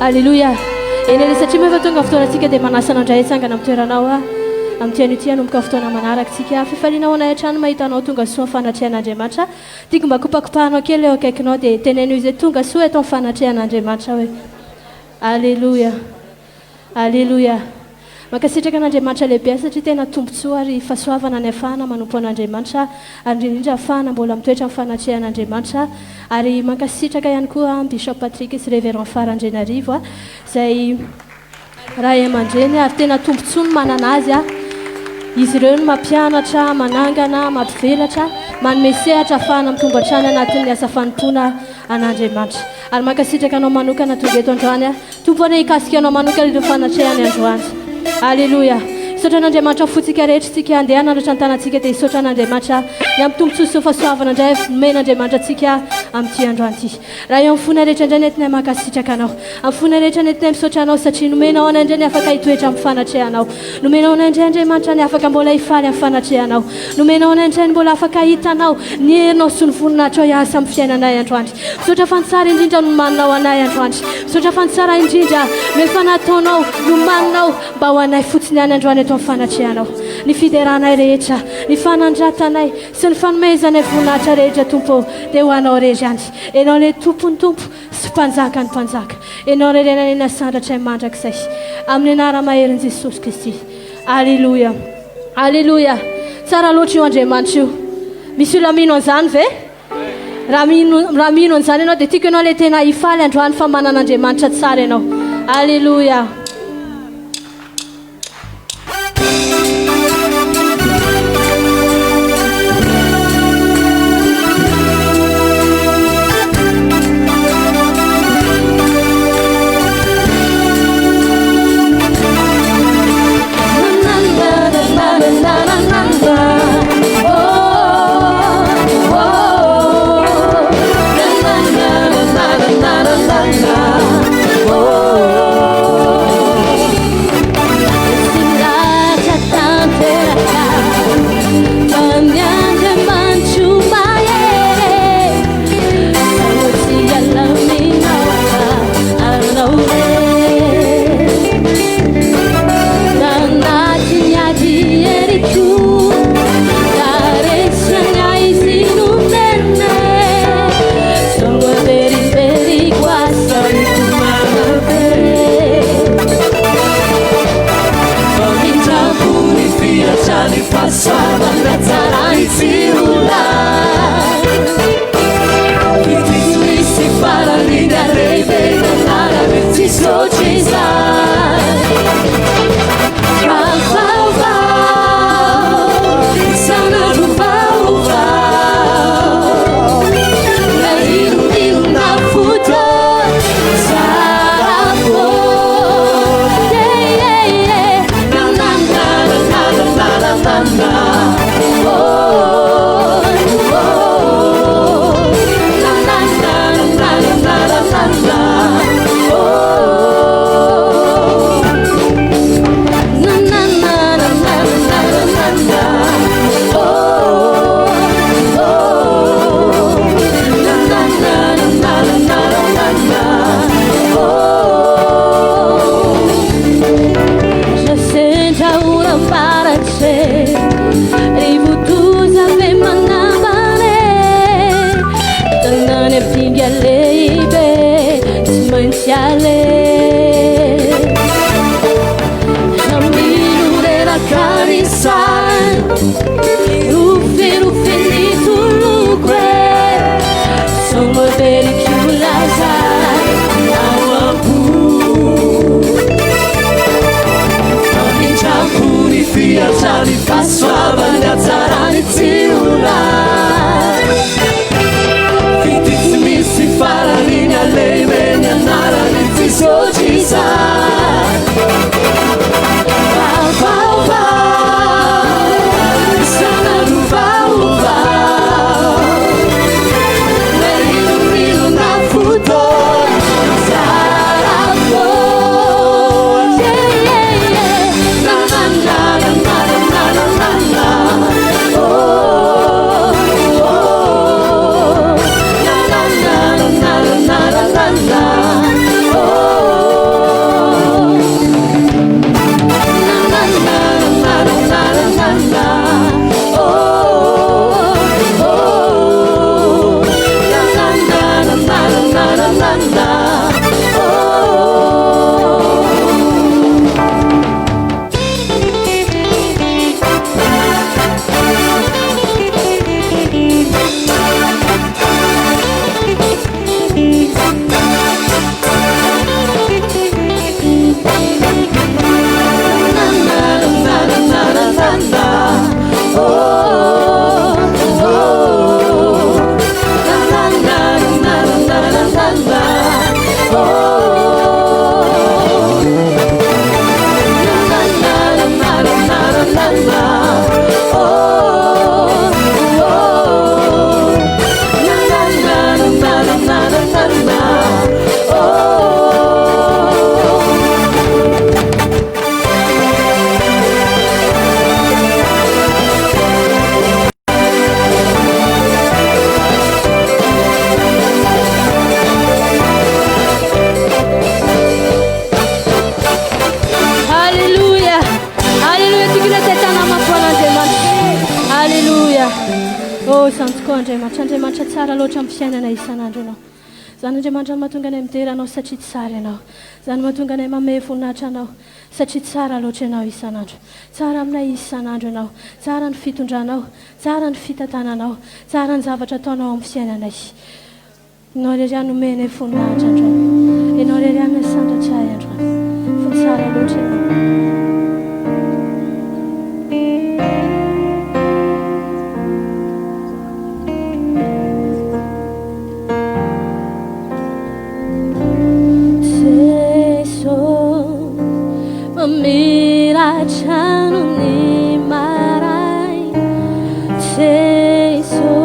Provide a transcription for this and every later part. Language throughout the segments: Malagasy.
Aleloia! Eny anie satria moa efa tonga fotoanantsika dia manasa anao indray hitsangana amin'ny toeranao aho amin'ity anio ity hanomboka fotoana manaraka isika. Fifaliana ho anay hatrany mahita anao tonga soa amin'ny fanatrehan'Andriamanitra. Tiako mba kopakopahanao kely eo akaikinao dia teneno izy hoe tonga soa eto amin'ny fanatrehan'Andriamanitra hoe. Aleloia! Aleloia! Mankasitraka an'Andriamanitra lehibe aho satria tena tombontsoa ary fahasoavana ny ahafahana manompo an'Andriamanitra ary indrindra indrindra ahafahana mbola mitoetra amin'ny fanatrehan'Andriamanitra ary mankasitraka ihany koa an Bishop Patrick sy Révérend Fara Andrianarivo izay ray aman-dreny ary tena tombontsoa ny manana azy izy ireo no mampianatra, manangana, mampivelatra, manome sehatra ahafahana mitombo hatrany anatin'ny asa fanompoana an'Andriamanitra. Ary mankasitraka anao manokana tonga eto androany aho. Tompo anie hikasika anao manokana ireo fanatrehany androany. Aleloia. Misaotra an'Andriamanitra amin'ny fontsika rehetra isika. Andeha hanandratra ny tanantsika dia hisaotra an'Andriamanitra ny amin'ny tombontsoa sy fahasoavana indray nomen'Andriamanitra antsika amin'ity androany ity. Raha eo amin'ny fonay rehetra indray ny entinay mankasitraka Anao. Amin'ny fonay rehetra ny entinay misaotra Anao satria nomenao anay indray ny afaka hitoetra amin'ny fanatrehanao. Nomenao anay indray Andriamanitra ny afaka mbola hifaly amin'ny fanatrehanao. Nomenao anay indray ny mbola afaka hahita Anao, ny herinao sy ny voninahitrao hiasa amin'ny fiainanay androany. Misaotra fa ny tsara indrindra no nomaninao anay androany. Misaotra fa ny tsara indrindra no efa nataonao, nomaninao mba ho anay fotsiny ihany androany eto amin'ny fanatrehanao. Ny fideranay rehetra, ny fanandratanay sy ny fanomezanay voninahitra rehetra Tompo ô, dia ho Anao irery ihany. Ianao ilay Tompon'ny Tompo sy Mpanjakan'ny Mpanjaka. Ianao irery ihany anie nasandratray mandrakizay. Amin'ny anara-maherin'i Jesosy Kristy. Aleloia. Aleloia. Tsara loatra io Andriamanitra io. Misy olona mino an'izany ve? Raha mino, raha mino an'izany ianao dia tiako ianao ilay tena hifaly androany fa manana Andriamanitra tsara ianao. Aleloia. Aleloia. Oh, izany tokoa Andriamanitra. Andriamanitra tsara loatra amin'ny fiainana isan'andro Ianao. Izany Andriamanitra no mahatonga anay midera Anao satria tsara Ianao. Izany no mahatonga anay mamehy voninahitra Anao satria tsara loatra Ianao isan'andro. Tsara aminay isan'andro Ianao. Tsara ny fitondranao. Tsara ny fitantananao. Tsara ny zavatra ataonao amin'ny fiainanay. Ianao irery ihany omenay voninahitra androany. Ianao irery ihany asandratra ahy androany. Fa tsara loatra Ianao. Jeso, mamiratra noho ny maraina. Jeso,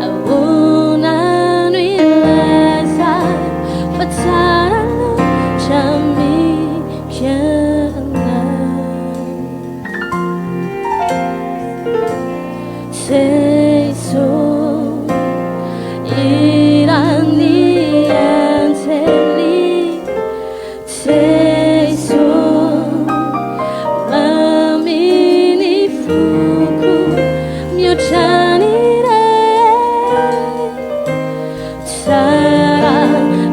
ahoana no hilaza fa tsara loatra amiko ianao. Jeso, hiran'ny anjely. Jeso, mamy ny foko mihoatra ny rehetra. Tsara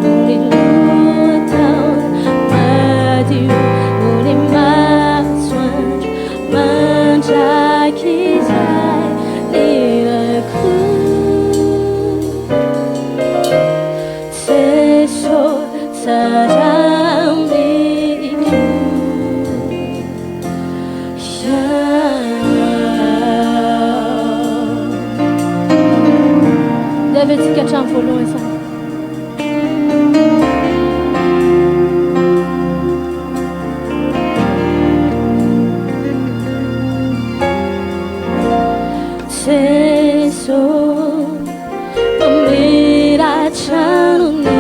noho ny lohataona, madio noho ny masoandro, mandrakizay ny rako. Jeso, tsara amiko Ianao. Dia aventsika hatramin'ny voalohany izany. Jeso, mamiratra noho ny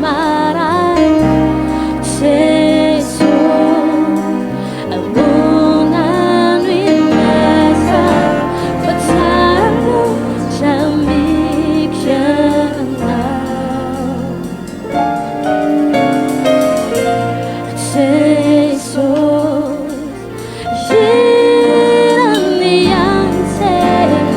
maraina. Jeso, ahoana no hilaza fa tsara loatra amiko Ianao. Jeso, hiran'ny anjely.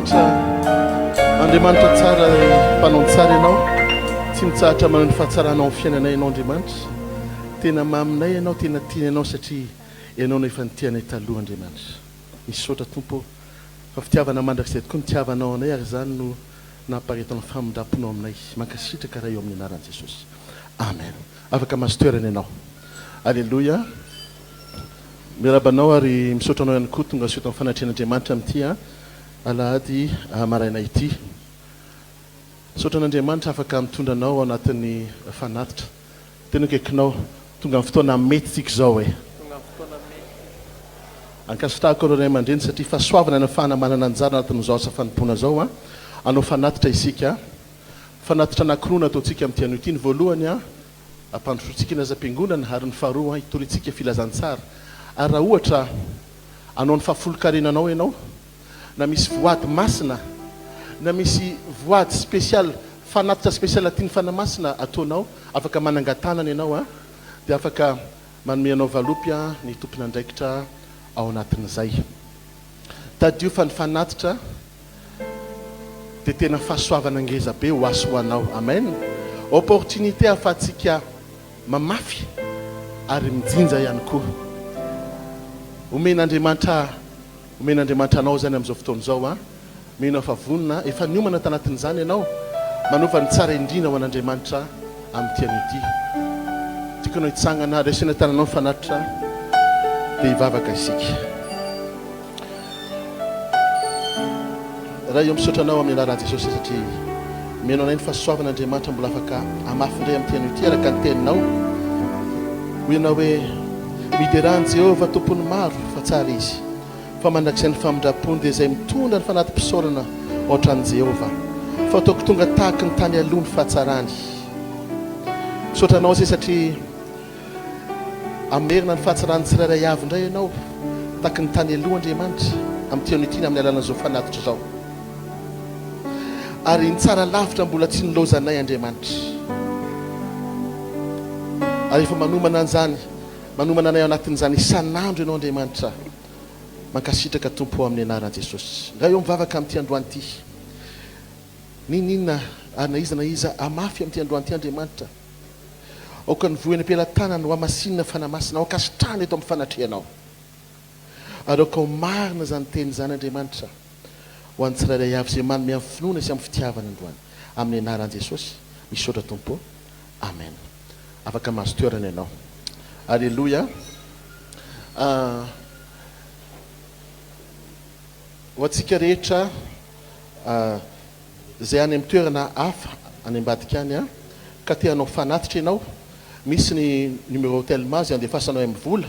Andriamanitra, Andriamanitra tsara, mpanao ny tsara Ianao, tsy mitsahatra manao ny fahatsaranao amin'ny fiainanay Ianao Andriamanitra. Tena maminay Ianao, tena tianay Ianao satria Ianao no efa nitia anay taloha Andriamanitra. Misaotra Tompo ô, fa fitiavana mandrakizay tokoa ny nitiavanao anay ary izany no namparetanao famindram-ponao aminay. Mankasitraka Ray ao amin'ny anaran'i Jesosy. Amen. Afaka mahazo toerana ianao. Aleloia. Miarahaba anao ary misaotra anao ihany koa tonga soa eto amin'ny fanatrehan'Andriamanitra amin'ity alahady maraina ity. Misaotra an'Andriamanitra afaka mitondra anao ao anatin'ny fanatitra. Tena akaikinao. Tonga amin'ny fotoana mety tsika izao e. Ankasitrahako ireo ray aman-dreny satria fahasoavana ny afahana manana anjara anatin'izao asa fanompoana izao. Hanao fanatitra isika. Fanatitra anankiroa no ataontsika amin'ity anio ity. Ny voalohany, hampandrosoantsika ny asam-piangonana ary ny faharoa, hitoriantsika filazantsara. Ary raha ohatra hanao ny fahafolonkarenanao ianao, na misy voady masina, na misy voady spécial, fanatitra spécial tian'ny Fanahy Masina ataonao, afaka manangan-tanana ianao dia afaka manome anao valopy ny tompon'andraikitra ao anatin'izay. Tadidio fa ny fanatitra dia tena fahasoavana ngeza be ho ahy sy ho anao. Amen. Opportunité ahafahantsika mamafy ary mijinja ihany koa. Omen'Andriamanitra omen'Andriamanitra anao izany amin'izao fotoana izao an. Mino aho fa vonona, efa niomana tanatin'izany ianao, manova ny tsara indrindra ho an'Andriamanitra amin'ity anio ity. Tiako ianao hitsangana, raiso eny an-tananao ny fanatitra, dia hivavaka isika. Ray ô, misaotra Anao amin'ny anaran'i Jesosy satria omena anay ny fahasoavan'Andriamanitra mbola afaka hamafy indray amin'ity anio ity araka ny Teninao. Hoy Ianao hoe, Miderà an'i Jehovah Tompon'ny maro, fa tsara Izy. Fa mandrakizay ny famindram-pony dia izay mitondra ny fanati-pisaorana ao an-tranon'i Jehovah. Fa ataoko tonga tahaky ny tany aloha ny fahatsarany. Misaotra Anao izay satria hamerina ny fahatsaran'ny tsirairay avy indray Ianao, tahaky ny tany aloha, Andriamanitra, amin'ity anio ity na amin'ny alalan'izao fanatitra izao. Ary ny tsara lavitra mbola tsy nilaozanay, Andriamanitra. Ary efa manomana an'izany, manomana anay ao anatin'izany isan'andro Ianao, Andriamanitra. Mankasitraka Tompo o amin'ny anaran'i Jesosy. Ray o mivavaka amin'ity androany ity. N'inon'inona ary na iza na iza hamafy amin'ity androany ity Andriamanitra. Aoka ny voa eny am-pelatanany ho hamasinina Fanahy Masina, ho ankasitrahana eto amin'ny fanatrehanao. Ary aoka ho marina izany teny izany Andriamanitra ho an'ny tsirairay avy izay manome amin'ny finoana sy amin'ny fitiavana androany. Amin'ny anaran'i Jesosy. Misaotra Tompo o. Amen. Afaka mahazo toerana ianao. Aleloia. Ho antsika rehetra izay any amin'ny toerana hafa any ambadika any ka te hanao fanatitra ianao, misy ny numéro Telma izay andefasanao amin'ny vola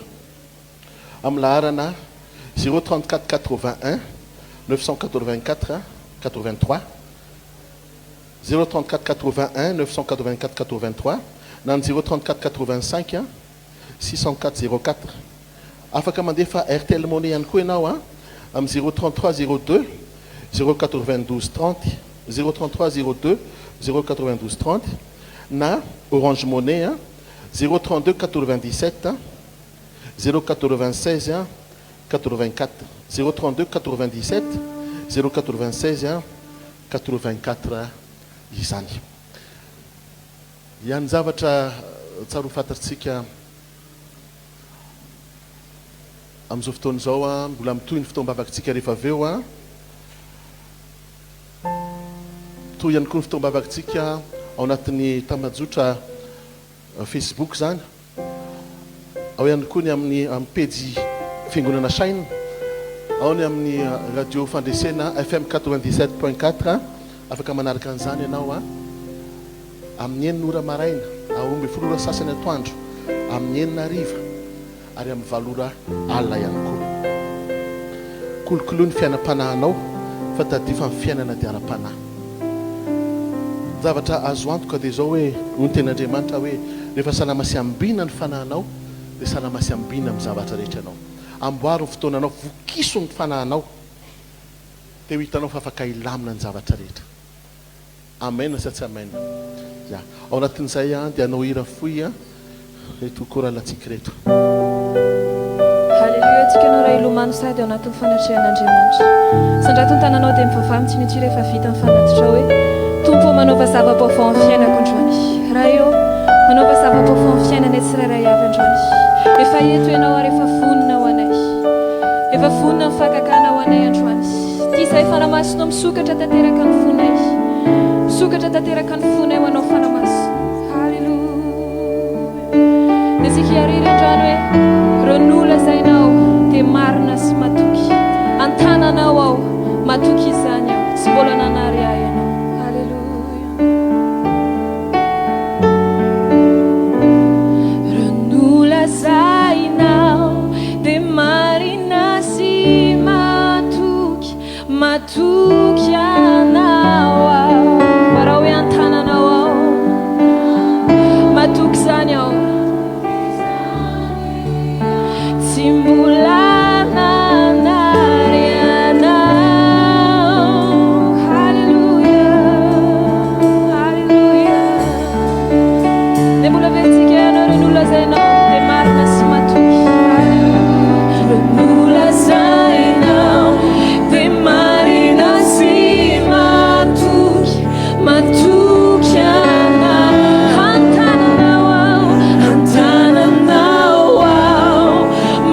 amin'ny laharana 034 81 984 83. 0 34 81 984 83 na ny 0 34 85 604 04. Afaka mandefa Airtel Money ihany koa ianao amin'ny 0 33 02 092 30, 0 33 02 092 30 na Orange Money 0 32 97 096 84, 0 32 97 096 84 izany. Ihany zavatra tsara ho fantatrtsika amin'izao fotoana izao, mbola mitohy ny fotoam-bavakitsika rehefa avy eo. Mitohy ihany koa ny fotoam-bavakitsika ao anatin'ny tambajotra Facebook izany. Ao ihany koa ny amin'ny amin'ny pejy Fiangonana Shine, ao ny amin'ny Radio Fandresena FM 97.4, afaka manaraka an'izany ianao amin'ny enina ora maraina, 12 ora sasany atoandro, amin'ny enina hariva ary amin'ny valo ora alina ihany koa. Kolokoloy ny fiainam-panahinao fa tadidio fa ny fiainana dia ara-panahy. Ny zavatra azo antoka dia izao hoe, hoy ny tenin'Andriamanitra hoe, rehefa salama sy ambina ny fanahinao dia salama sy ambina amin'ny zavatra rehetra ianao. Amboary ny fotoananao, vokiso ny fanahinao dia ho hitanao fa afaka hilamina ny zavatra rehetra. Amen sa tsy amen? Ya. Ao anatin'izay dia hanao hira fohy ireto chorale-ntsika ireto. Haleloia tsika anao Ray. Milomano sahady ao anatin'ny fanatrehan'Andriamanitra. Sandrato ny tananao dia mivavaha amintsika ity rehefa vita ny fanatitra hoe, Tompo ô manaova zava-baovao amin'ny fiainako androany. Ray ô, manaova zava-baovao amin'ny fiainanay tsirairay avy androany. Efa eto Ianao ary efa vonona ho anay. Efa vonona ny fakakana ho anay androany. Ity izahay Fanahy Masinao misokatra tanteraka ny fonay. Misokatra tanteraka ny fonay ho Anao Fanahy Masina. Haleloia. Dia isika hiarera androany hoe, Ireo nolazainao dia marina sy matoky. An-tananao aho, matoky izany aho. Tsy mbola nanary ahy Ianao. Haleloia. Ireo nolazainao dia marina sy matoky, matoky Anao aho. Farao hoe an-tananao aho, matoky izany aho. Tsy mbola nanary Anao. Haleloia, haleloia. Dia mbola averintsika ianao ireo nolazainao dia marina sy matoky. Haleloia. Ireo nolazainao dia marina sy matoky, matoky Anao. An-tananao aho, an-tananao aho,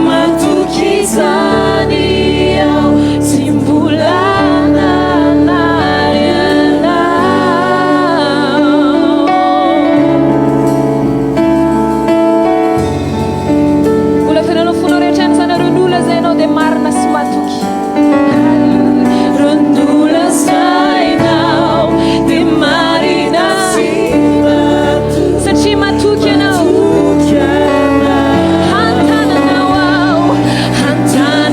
matoky izany aho, tsy mbola nanary Anao. Mbola fenanao fonao rehetra ihany izany ireo nolazainao dia marina sy matoky. Ireo nolazainao dia marina sy matoky. Satria matoky ianao. An-tananao aho, an-tananao.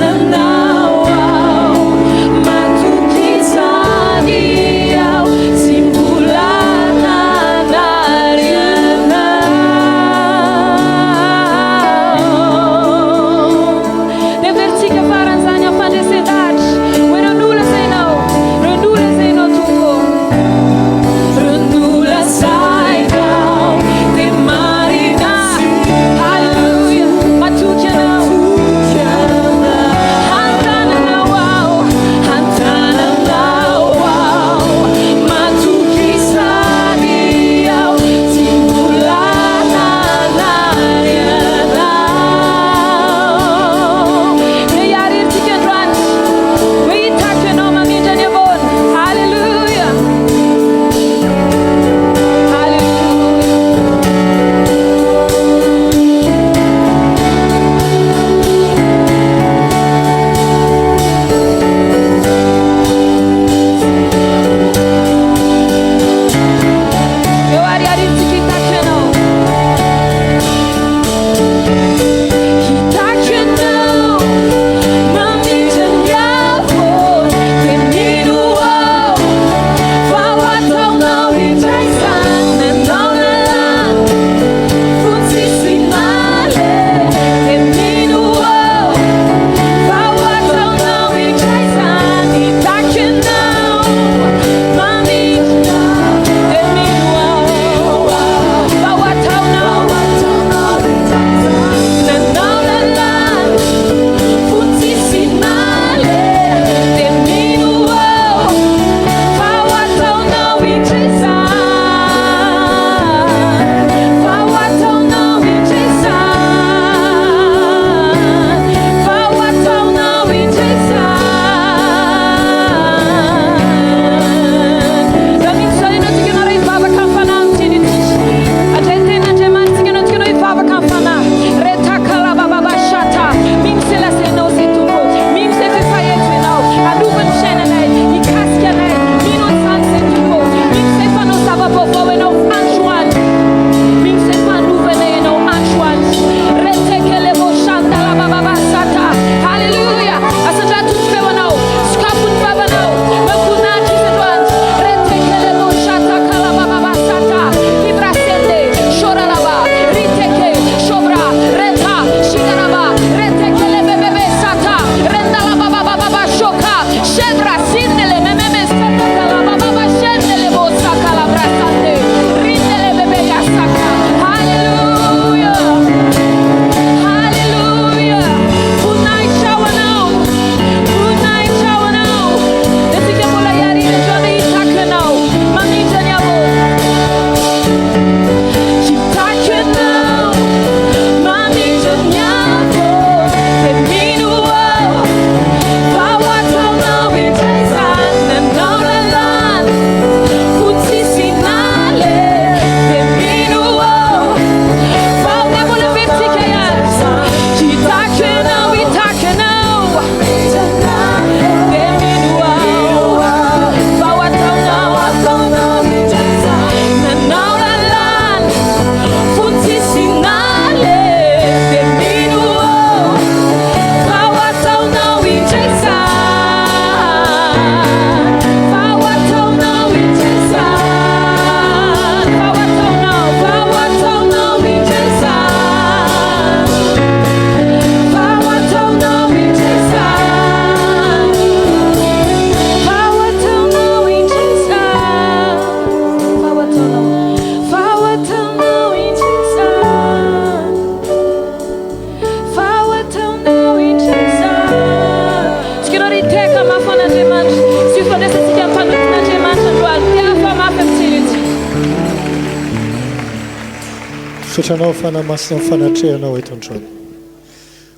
Misaotra Anao Fanahy Masina amin'ny fanatrehanao eto androany.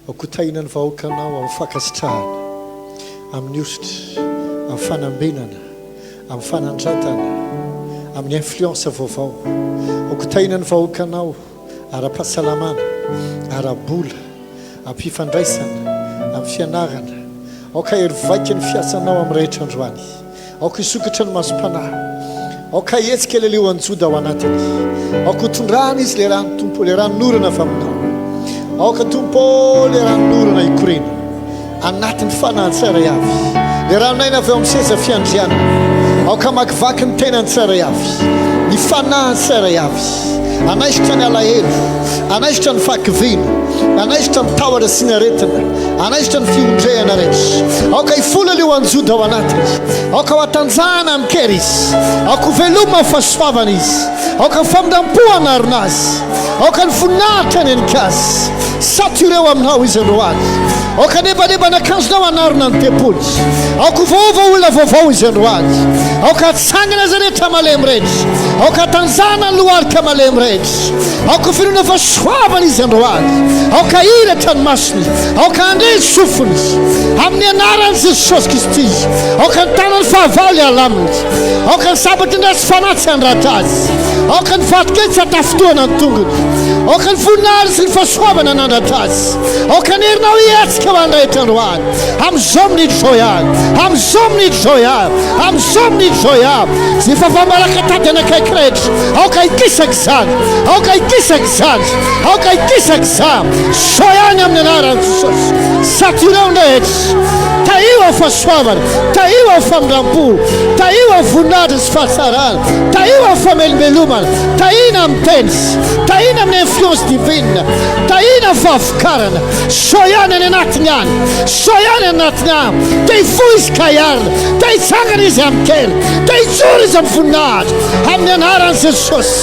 Aoka ho tahina ny vahoakanao amin'ny fankasitrahana, amin'ny hosotra, amin'ny fanambenana, amin'ny fanandratana, amin'ny influence vaovao. Aoka ho tahina ny vahoakanao ara-pahasalamana, ara-bola, amin'ny fifandraisana, amin'ny fianarana. Aoka hahery vaika ny fiasanao amin'ny rehetra androany. Aoka hisokatra ny masom-panahy. Aoka hihetsika ilay lioan'i Joda ao anatiny. Aoka ho tondrahana izy ilay rano, Tompo, ilay ranonorana avy Aminao. Aoka, Tompo ô, ilay ranonorana hikoriana anatin'ny fanahin'ny tsirairay avy. Ilay ranon'aina avy ao amin'ny seza fiandrianana. Aoka hamakivaky ny tenan'ny tsirairay avy, ny fanahin'ny tsirairay avy. Hanaisotra ny alahelo, hanaisotra ny fahakiviana, hanaisotra ny tahotra sy ny aretina. Hanaisotra ny fihondrehana rehetra. Aoka hifola ilay oan-joda ao anatiny. Aoka ho hatanjahana amin-kery izy. Aoka ho veloma amin'ny fahasoavana izy. Aoka ny famindram-po hanarona azy. Aoka ny voninahitra hanenika azy. Satureo aminao izy androany. Aoka hanebanebana akanjonao hanarona ny tempoly. Aoka ho voaova olona vaovao izy androany. Aoka hatsangana izay rehetra malemy rehetra. Aoka hatanjahana ny lohalika malemy rehetra. Aoka ho finoana fahasoavana izy androany. Aoka hihiratra ny masony. Aoka handre ny sofiny. Amin'ny anaran'i Jesosy Kristy. Aoka ny tanan'ny fahavalo hiala aminy. Aoka ny sabatry ny ratsy fanahy tsy handratra azy. Aoka ny vatokely tsy hatafintohana ny tongony. Aoka ny voninahiny sy ny fahasoavana hanandratra azy. Aoka ny herinao hihetsika ho an'ny rehetra androany. Amin'izao minitra izao ihany. Amin'izao minitra izao ihany. Amin'izao minitra izao ihany. Izay fahafaham-baraka tady anakaiky rehetra. Aoka hikisaka izany. Aoka hikisaka izany. Aoka hikisaka izany. Izao ihany amin'ny anaran'i Jesosy. Satureo ny rehetra. Tahio amin'ny fahasoavana. Tahio amin'ny famindram-po. Tahio amin'ny voninahitra sy fahatsarana. Tahio amin'ny famelombelomana. Tahina amin'ny teny. Tahina amin'ny influence divine. Tahina amin'ny fahavokarana. Sao ihany any anatiny any. Sao ihany any anatiny any. Te hifoha izy ka hiarina. Te hitsangana izy amin-kery. Te hijoro izy amin'ny voninahitra. Amin'ny anaran'i Jesosy.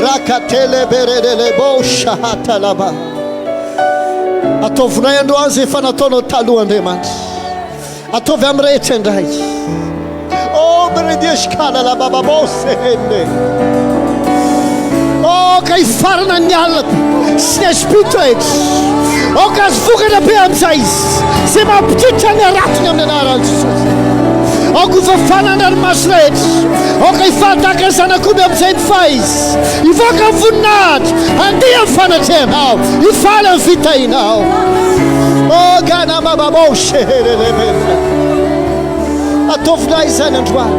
Rakateleberedeleboshahatalaba. Ataovinay androany izay efa nataonao taloha Andriamanitra. Ataovy amin'ny rehetra indray. Oh, bredeshkalalabababosehende. Oh, ka hifarana ny alina sy ny esprit rehetra. Aoka azo vokatra be amin'izay izy. Izay mampiditra ny haratony amin'ny anaran'i Jesosy. Aoka ho fafana ny ranomaso rehetra. Aoka hifahataka ny zanak'omby amin'izay mifaha izy. Hivoaka ny voninahitra, handeha amin'ny fanatrehanao, hifaly amin'ny fitahianao. Oh, ganamababo sheherelebele. Ataovinay izany androany.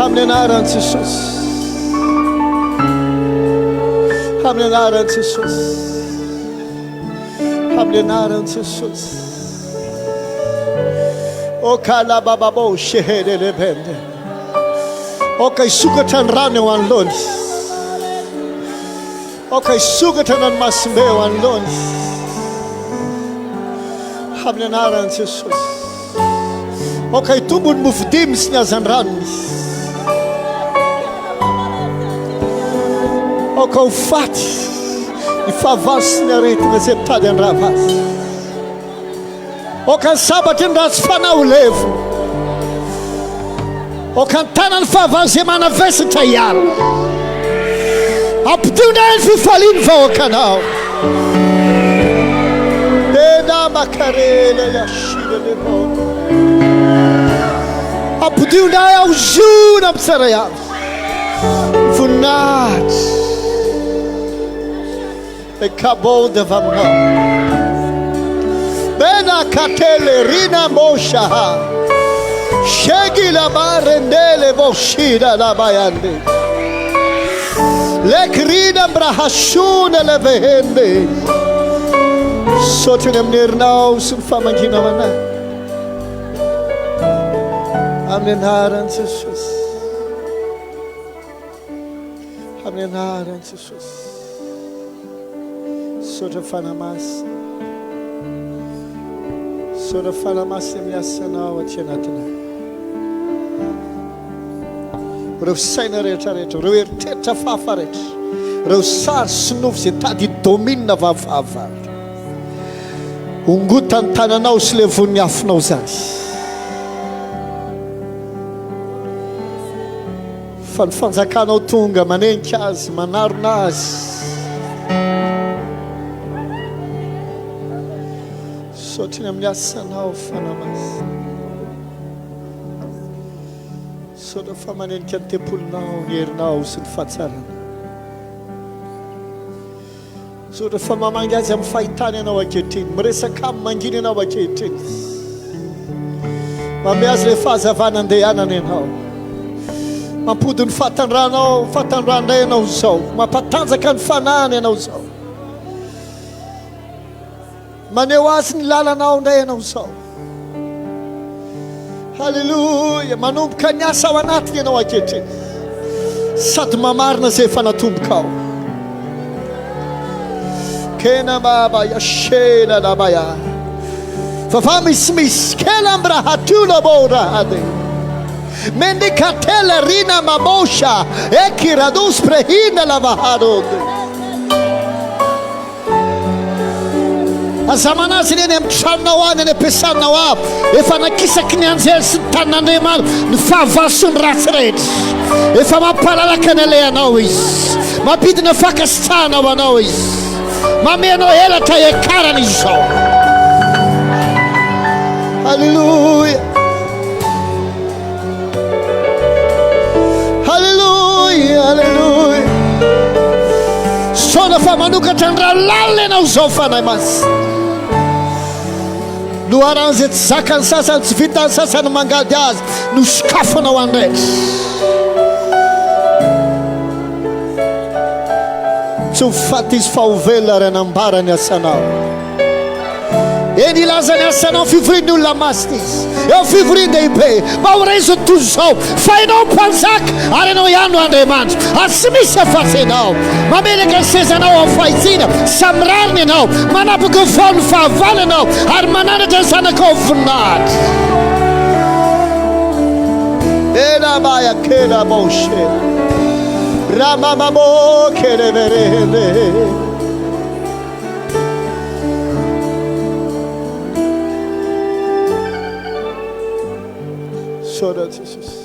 Amin'ny anaran'i Jesosy. Amin'ny anaran'i Jesosy. Amin'ny anaran'i Jesosy. O kalabababo shehelelebende. Aoka hisokatra ny rano eo anoloany. Aoka hisokatra ny ranomasimbe eo anoloany. Amin'ny anaran'i Jesosy. Aoka hitombo ny mofo dimy sy ny hazandranony. Aoka ho faty ny fahavalo sy ny aretina izay mitady handrava azy. Aoka ny sabatry ny ratsy fanahy ho levona. Aoka ny tanan'ny fahavalo izay manavesatra hiala. Ampidio indray ny fifalian'ny vahoakanao. Tena makarena yashira lebona. Ampidio indray aho ziona amin'ny tsirairay avy. Voninahitra. Ekabode vamna. Bena katele rina moshaha. Shegila barendele boshida la bayande. Lekrina mbrahasuna levehende. Misaotra ny amin'ny herinao sy ny famangianao anay. Amin'ny anaran'i Jesosy. Amin'ny anaran'i Jesosy. Misaotra Fanahy Masina. Misaotra Fanahy Masina amin'ny asanao aty anatinay. Ireo saina rehetra rehetra, ireo eritreritra hafahafa rehetra, ireo sary sy nofy izay tady hi-domine vafahavalo. Ongotany tananao sy levon'ny afonao izany. Fa ny fanjakanao tonga manenika azy, manarona azy. Misaotra ny amin'ny asanao Fanahy Masina. Misaotra fa manenika ny tempolinao ny herinao sy ny fahatsarana. Misaotra fa mamangy azy amin'ny fahitana ianao ankehitriny. Miresaka aminy mangina ianao ankehitriny. Manome azy ilay fahazavana andehanana ianao. Mampody ny fahatandranao, fahatandranao indray ianao izao. Mampatanjaka ny fanahiny ianao izao. Maneho azy ny lalanao indray ianao izao. Haleloia! Manomboka ny asa ao anatiny ianao ankehitriny. Sady mamarina izay efa natombokao. Kena baba ya shela la baya. Fa misy misy kela mbraha tula bora hade. Mendikatela rina mamosha ekiradus prehina la vaharode. Aza manazy ny eny amin'ny tranonao any, any am-piasanao avy. Efa nakisaky ny anjely sy ny tanin'Andriamanitra ny fahavalo sy ny ratsy rehetra. Efa mampalalaka ny alehanao Izy. Mampidina fankasitrahana ho anao Izy. Mamehy anao elatra hiakarana Izy izao. Haleloia. Haleloia, haleloia. Saona fa manokatra ny rano lalina ianao izao Fanahy Masina. Loharano izay tsy zakan'ny sasany, tsy vitan'ny sasany mangady azy, no sokafanao any rehetra. Tsy ho faty izy fa ho velona ary hanambara ny asanao. Eny, hilaza ny asanao amin'ny fivorian'ny olona masina izy, eo amin'ny fivorian-dehibe, mba ho raisiny toy izao, fa ianao mpanjaka, ary ianao ihany no Andriamanitra, ary tsy misy afa-tsy ianao. Mametraka ny sezanao amin'ny fahitsiana, samy rariny ianao, manapaka ny faon'ny fahavalo ianao, ary mananatra ny zanakao amin'ny voninahitra. Elabaya kelaboshe, ramamamo keleverende. Misaotra Jesosy.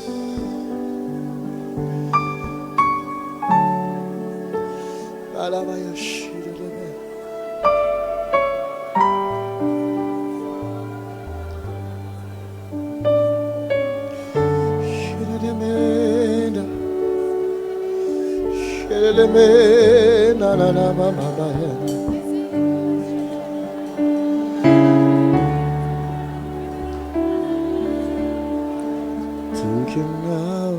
Toky aminao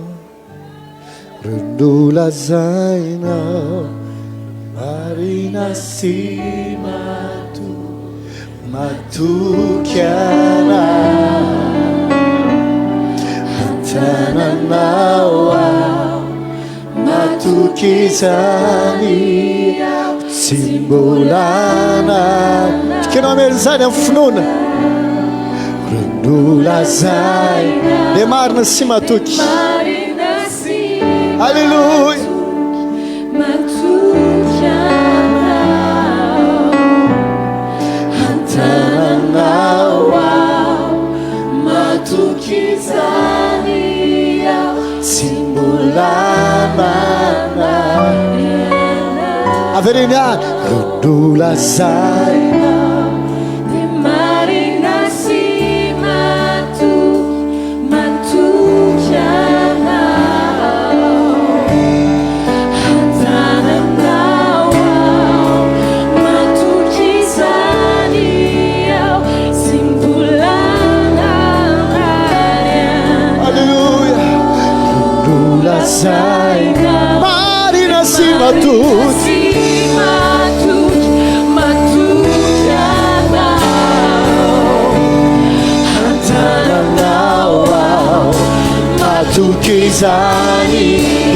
Reo nolazainao Marina sy matoky anao An-tananao aho Matoky izany aho Tsy mbola Tianao hamela izany amin'ny finoana Reo nolazainao Dia marina sy matoky Alléluia. Matoky anao, an-tananao aho, matoky izany aho, tsy mbola manana. Avereno ihany. Nolazainao. Dia marina sy matoky. Matoky anao, an-tananao aho, matoky izany aho, tsy mbola nanary ahy. Aleloia, nolazaina marina sy matoky. Matoky, matoky anao. An-tananao aho, matoky izany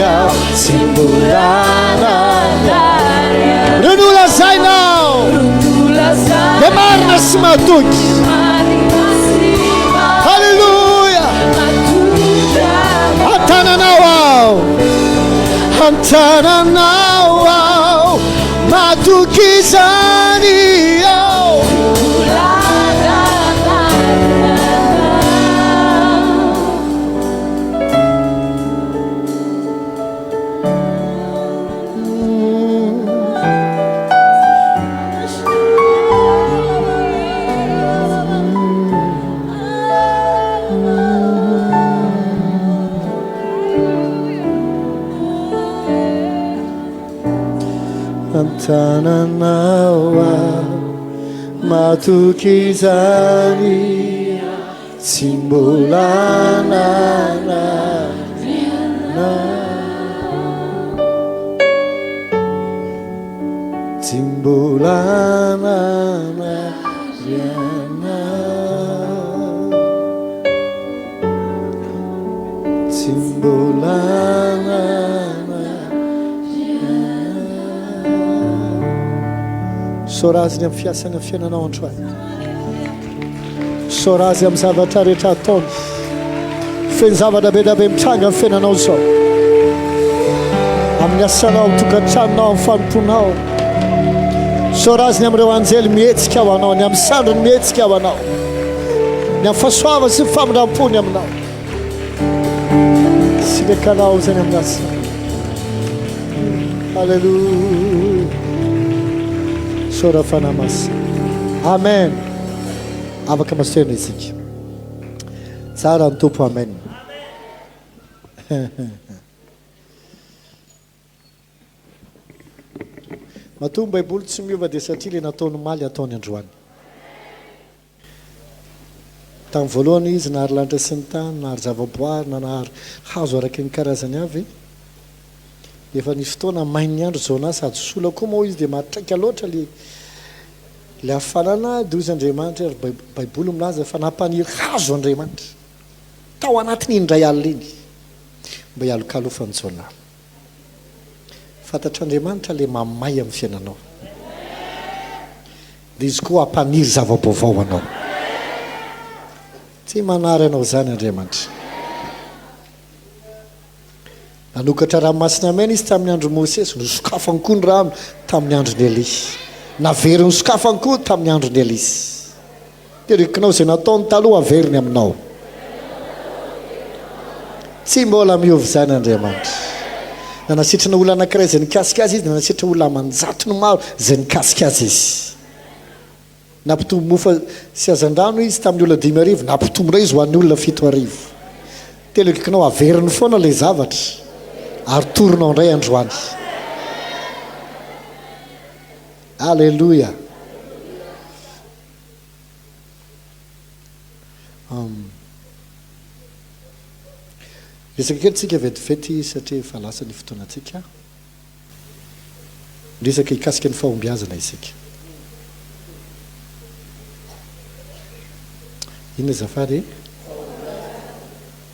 aho, tsy mbola nanary. Ireo nolazainao dia marina sy matoky. Haleloia! An-tananao aho. An-tananao aho, matoky izany aho. An-tananao aho, matoky izany tsy mbola nanana. Tsy mbola nanary anao. Tsy mbola nanary anao. Misaora Azy ny amin'ny fiasany amin'ny fiainanao androany. Misaora Azy amin'ny zavatra rehetra ataony. Feno zavatra be dia be mitranga amin'ny fiainanao izao. Amin'ny asanao, amin'ny tokantranonao, amin'ny fanompoanao. Misaora Azy ny amin'ireo anjely mihetsika ho anao, ny amin'ny sandriny mihetsika ho anao. Ny amin'ny fahasoavany sy ny famindram-pony aminao. Sitraka anao izany amin'ny asa. Alléluia. Misaora Fanahy Masina. Amen. Afaka maserina isika. Tsara ny Tompo Amen. Matoa ny Baiboly tsy miova dia satria ilay nataony omaly ataony androany. Tamin'ny voalohany izy nahary lanitra sy ny tany, nahary zavaboary, nanahary hazo araka ny karazany avy. Efa nisy fotoana main'ny andro Jona sady sola koa moa izy dia mahatraika loatra ilay Ilay hafanana dia hoy Andriamanitra ary Baiboly milaza fa nampaniry hazo Andriamanitra tao anatin'iny indray alina iny mba hialokalofan'i Jona. Fantatr'Andriamanitra ilay mamay amin'ny fiainanao. Dia Izy koa hampaniry zava-baovao ho anao. Tsy manary anao izany Andriamanitra. Nanokatra Ranomasina Mena izy tamin'ny andron'i Mosesy, nosokafany koa ny rano tamin'ny andron'i Elia. Naveriny nosokafany koa tamin'ny andron'i Elisa. Terekinao izay nataony taloha averiny aminao. Tsy mbola miova izany Andriamanitra. Nanasitrana olona anankiray izay nikasika azy izy, nanasitrana olona aman-jatony maro izay nikasika azy izy. Nampitombo mofa sy hazandrano izy tamin'ny olona 5000, nampitombo indray izy ho an'ny olona 7000. Telo akaikinao, averiny foana ilay zavatra ary torinao indray androany. Aleloia! Um. Resaka kely tsika vetivety satria efa lasa ny fotoanantsika. Miresaka hikasika ny fahombiazana isika. Inona azafady e?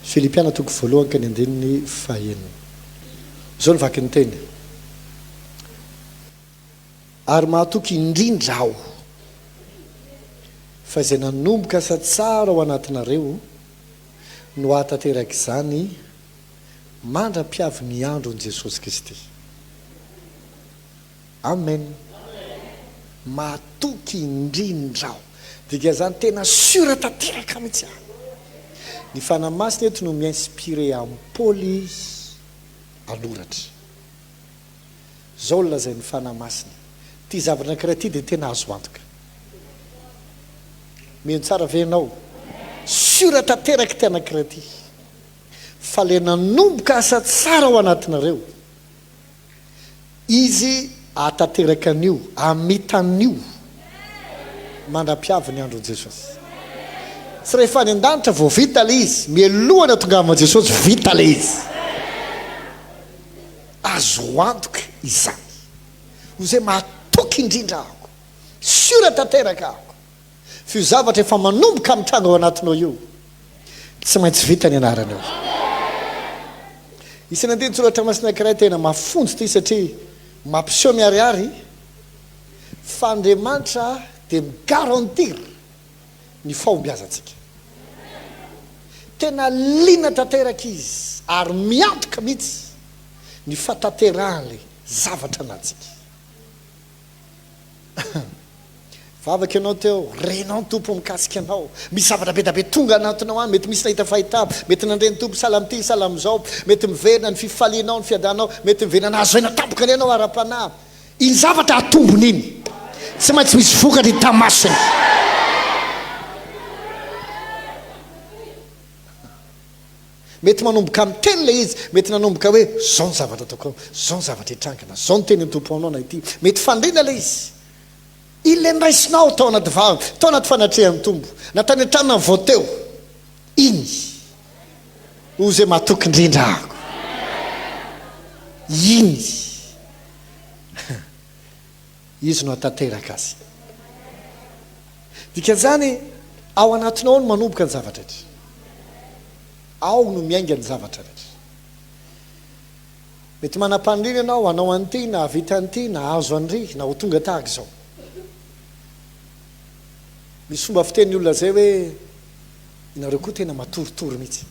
Filipiana toko voalohany ka ny andininy fahenina. Izao no vakin'ny teny. Ary mahatoky indrindra aho fa izay nanomboka asa tsara ao anatinareo no hahatanteraka izany mandra-piavy ny andron'i Jesosy Kristy. Amen. Matoky indrindra aho. Dikan'izany tena sûr tanteraka mihitsy aho. Ny Fanahy Masina eto no mi-inspirer an'i Paoly hanoratra. Izao no lazain'ny Fanahy Masina, ity zavatra anankiray ity dia tena azo antoka. Mino tsara ve ianao? Sûr tanteraka ity anankiray ity. Fa le nanomboka asa tsara ao anatinareo, Izy hahatanteraka an'io, hamita an'io mandra-piavy ny andron'i Jesosy. Tsy rehefa any an-danitra vao vita le izy, mialoha ny hatongavan'i Jesosy vita le izy. Azo antoka izany. Ho izay mahatoky indrindra aho. Sûr tanteraka aho. Fa io zavatra efa manomboka mitranga ao anatinao io, tsy maintsy vita ny anaranao. Isan'ny andinin-tsoratra masina anankiray tena mafonja ity satria mampiseho miharihary fa Andriamanitra dia mi-garantir ny fahombiazantsika. Tena liana tanteraka Izy ary miantoka mihitsy. Ny fahatanterahan'ilay zavatra anatintsika. Vavaka ianao teo, renao ny Tompo mikasika anao. Misy zavatra be dia be tonga anatinao any, mety misy nahita fahitana, mety nandre ny Tompo sahala amin'ity, sahala amin'izao, mety miverina ny fifalianao, ny fiadananao, mety miverina nahazo aina tampoka indray ianao ara-panahy. Iny zavatra atombony iny, tsy maintsy misy vokatra hita masony. Mety manomboka miteny ilay izy, mety nanomboka hoe, izao ny zavatra ataoko ao, izao ny zavatra hitrangana, izao ny tenin'ny Tompo aminao na ity. Mety faniriana ilay izy. Ilay noraisinao tao anaty vava, tao anaty fanatrehan'ny Tompo, na tany an-tranona vao teo, iny. Ho izay matoky indrindra aho. Iny. Izy no hahatanteraka azy. Dikan'izany, ao anatinao ao no manomboka ny zavatra rehetra. Ao no miainga ny zavatra rehetra. Mety manam-paniriana ianao hanao an'ity, na hahavita an'ity, na hahazo an'iry, na ho tonga tahaka izao. Misy fomba fitenin'ny olona izay hoe, ianareo koa tena matoritory mihitsy.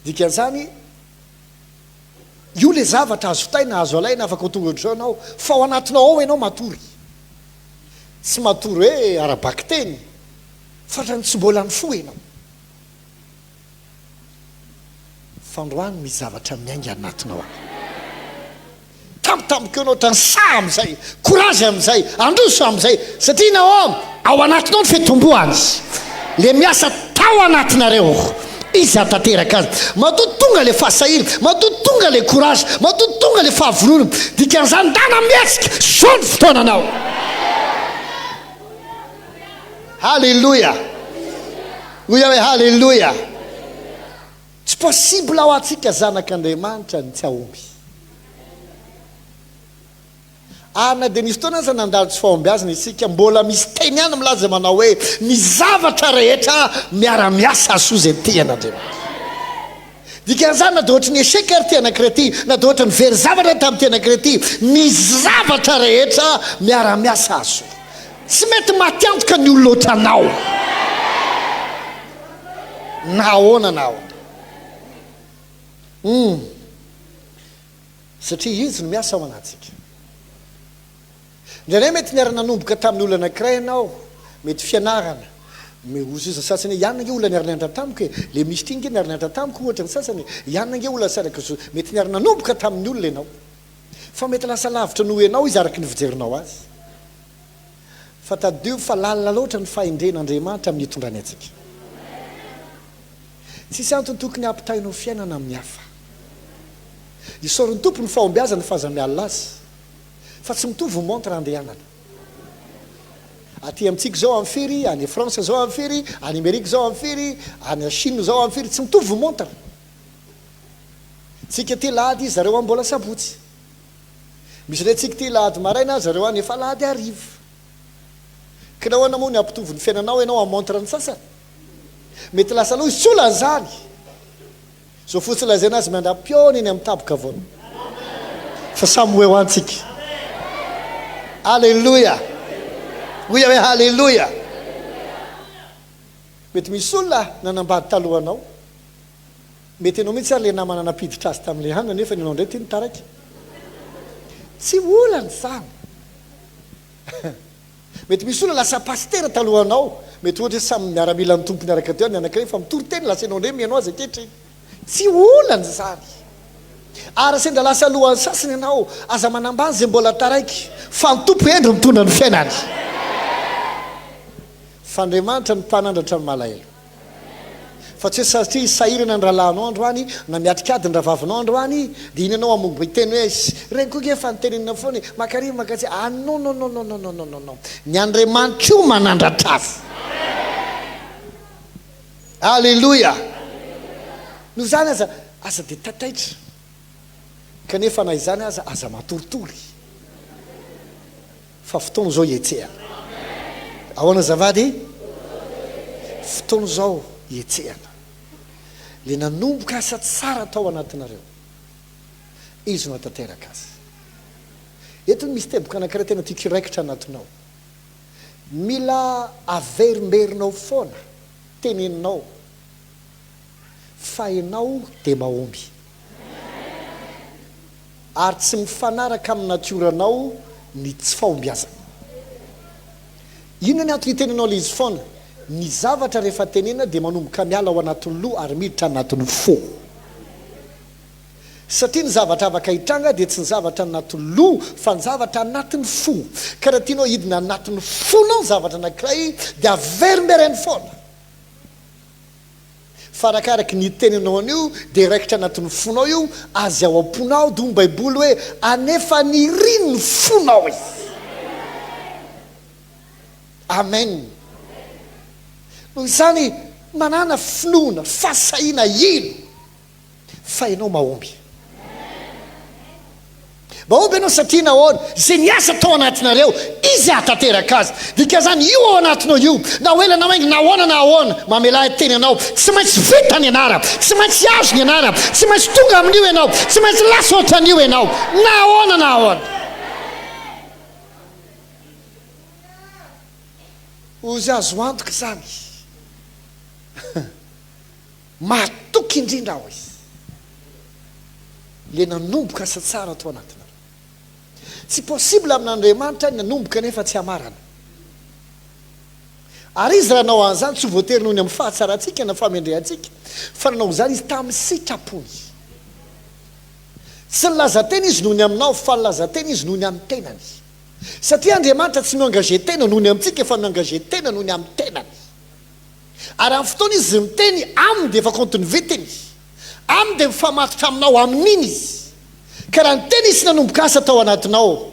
Dikan'izany, Io le zavatra azo vitaina, azo alaina, afaka ho tonga ohatr'izao ianao, fa ao anatinao ao ianao matory. Tsy matory hoe ara-bakiteny, fa ohatran'ny tsy mbola nifoha ianao. Fa androany misy zavatra miainga anatinao any. Tampotampoka eo ianao ohatran'ny sahy amin'izay, courage amin'izay, handroso amin'izay, satria nahoana? Ao anatinao ny fitomboany, le miasa tao anatinareo, izy hahatanteraka azy. Matoa tonga le fahasahiana, matoa tonga le courage, matoa tonga le fahavononana, dikan'izany ndana mihetsika, zao ny fotoananao. Haleloia! Hoy aho hoe haleloia! Tsy possible ho antsika zanak'Andriamanitra ny tsy hahomby. Ary na dia nisy fotoana aza nandalo tsy fahombiazana isika, mbola misy teny ihany milaza manao hoe, ny zavatra rehetra miara-miasa hahasoa izay tia an'Andriamanitra. Dikan'izany na dia ohatry ny échec ary ity anankiray ity, na dia ohatry ny very zavatra tamin'ity anankiray ity, ny zavatra rehetra miara-miasa hahasoa. Tsy mety maty antoka ny olona ohatranao. Na ahoana na ahoana. Humm. Satria Izy no miasa ao anatintsika. Indraindray mety niara-nanomboka tamin'ny olona anankiray ianao, mety fianarana, hoy ny sasany hoe, ianona ange olona niara-nianatra tamiko e, le misy ity ange niara-nianatra tamiko ohatra ny sasany e, ianona ange olona saraka zo, mety niara-nanomboka tamin'ny olona ianao. Fa mety lasa lavitra noho ianao izy araka ny fijerinao azy. Fa tadidio fa lalina loatra ny fahendren'Andriamanitra amin'ny hitondrany antsika. Tsisy antony tokony hampitainao fiainana amin'ny hafa. Isaory ny Tompo ny fahombiazany fa aza mialona azy. Fa tsy mitovy ny montre andehanana. Aty amintsika izao amin'ny firy, any France izao amin'ny firy, any Amerika izao amin'ny firy, any Chine izao amin'ny firy, tsy mitovy ny montre. Tsika aty lahady, zareo any mbola sabotsy. Misy indray tsika ity lahady maraina, zareo any efa lahady hariva. Ka nahoana moa ny hampitovy ny fiainanao ianao amin'ny montre ny sasany? Mety lasa aloha izy, tsy olana izany! Zao fotsiny lazaina azy miandra-pihaona eny amin'ny tabokavoana. Fa samy ho eo antsika. Aleloia! Hoy aho hoe haleloia! Mety misy olona nanambady talohanao. Mety ianao mihitsy ary ilay namana nampiditra azy tamin'ilay hanina nefa ianao indray ity no taraiky. Tsy olana izany. Mety misy olona lasa pasitera talohanao, mety ohatra hoe samy miaramilan'ny Tompo niaraka teo ny anankiray fa mitory teny lasa ianao indray mihaino azy ankehitriny. Tsy olana izany. Ary raha sendra lasa alohan'ny sasany ianao, aza manambany izay mbola taraiky fa ny Tompo hendry mitondra ny fiainany. Fa Andriamanitra no mpanandratra ny malahelo. Fa tsy hoe satria sahirana ny rahalahinao androany na miatrika ady ny rahavavinao androany dia iny ianao hamoby hiteny hoe eish, ireny koa ange efa nitenenina foana e, maka ary maka atsy, ah non non non non non non non non, ny Andriamanitra io manandratra azy. Aleloia! Noho izany aza, aza dia taitaitra, kanefa na izany aza aza matoritory. Fa fotoana izao hihetsehana. Ahoana azafady? Fotoana izao hihetsehana. Ilay nanomboka asa tsara tao anatinareo, Izy no hahatanteraka azy. Eto misy teboka anankiray tena tiako hiraikitra anatinao. Mila averimberinao foana, teneninao fa ianao dia mahomby. Ary tsy mifanaraka amin'ny natioranao ny tsy fahombiazana. Inona ny antony itenenao ilay izy foana? Ny zavatra rehefa tenenina dia manomboka miala ao anatin'ny loha ary miditra anatin'ny fo. Satria ny zavatra afaka hitranga dia tsy ny zavatra anatin'ny loha fa ny zavatra anatin'ny fo. Ka raha tianao hidina anatin'ny fonao ny zavatra anankiray dia averimbereno foana. Fa arakaraky ny itenenao an'io dia raikitra anatin'ny fonao io, azy ao am-ponao dia hoy ny baiboly hoe anefa niriny ny fonao izy. Amen. Noho izany manàna finoana, fahasahiana hino fa ianao mahomby. Mahomby ianao satria nahoana? Izay niasa tao anatinareo, Izy hahatanteraka azy. Dikan'izany, io ao anatinao io, na ho ela na ho haingana, na ahoana na ahoana, mamelà ahy hiteny anao, tsy maintsy vita ny anarana, tsy maintsy azo ny anarana, tsy maintsy tonga amin'io ianao, tsy maintsy lasa ohatran'io ianao, na ahoana na ahoana. Ozy azo antoka izany. Mahatoky indrindra aho izy. Le nanomboka asa tsara ato anatinareo. Tsy possible amin'Andriamanitra ny hanomboka nefa tsy hamarana. Ary Izy raha nanao an'izany tsy ho voatery noho ny amin'ny fahatsarantsika na fahamendrehantsika fa nanao izany Izy tamin'ny sitrapony. Tsy nilaza tena Izy noho ny aminao fa nilaza tena Izy noho ny amin'ny tenany. Satria Andriamanitra tsy mi-engager tena noho ny amintsika fa mi-engager tena noho ny amin'ny tenany. Ary amin'ny fotoana izy miteny, aminy dia efa kaontin'ny vitiny. Aminy dia mifamatotra aminao amin'iny izy. Ka raha niteny izy sy nanomboka asa tao anatinao,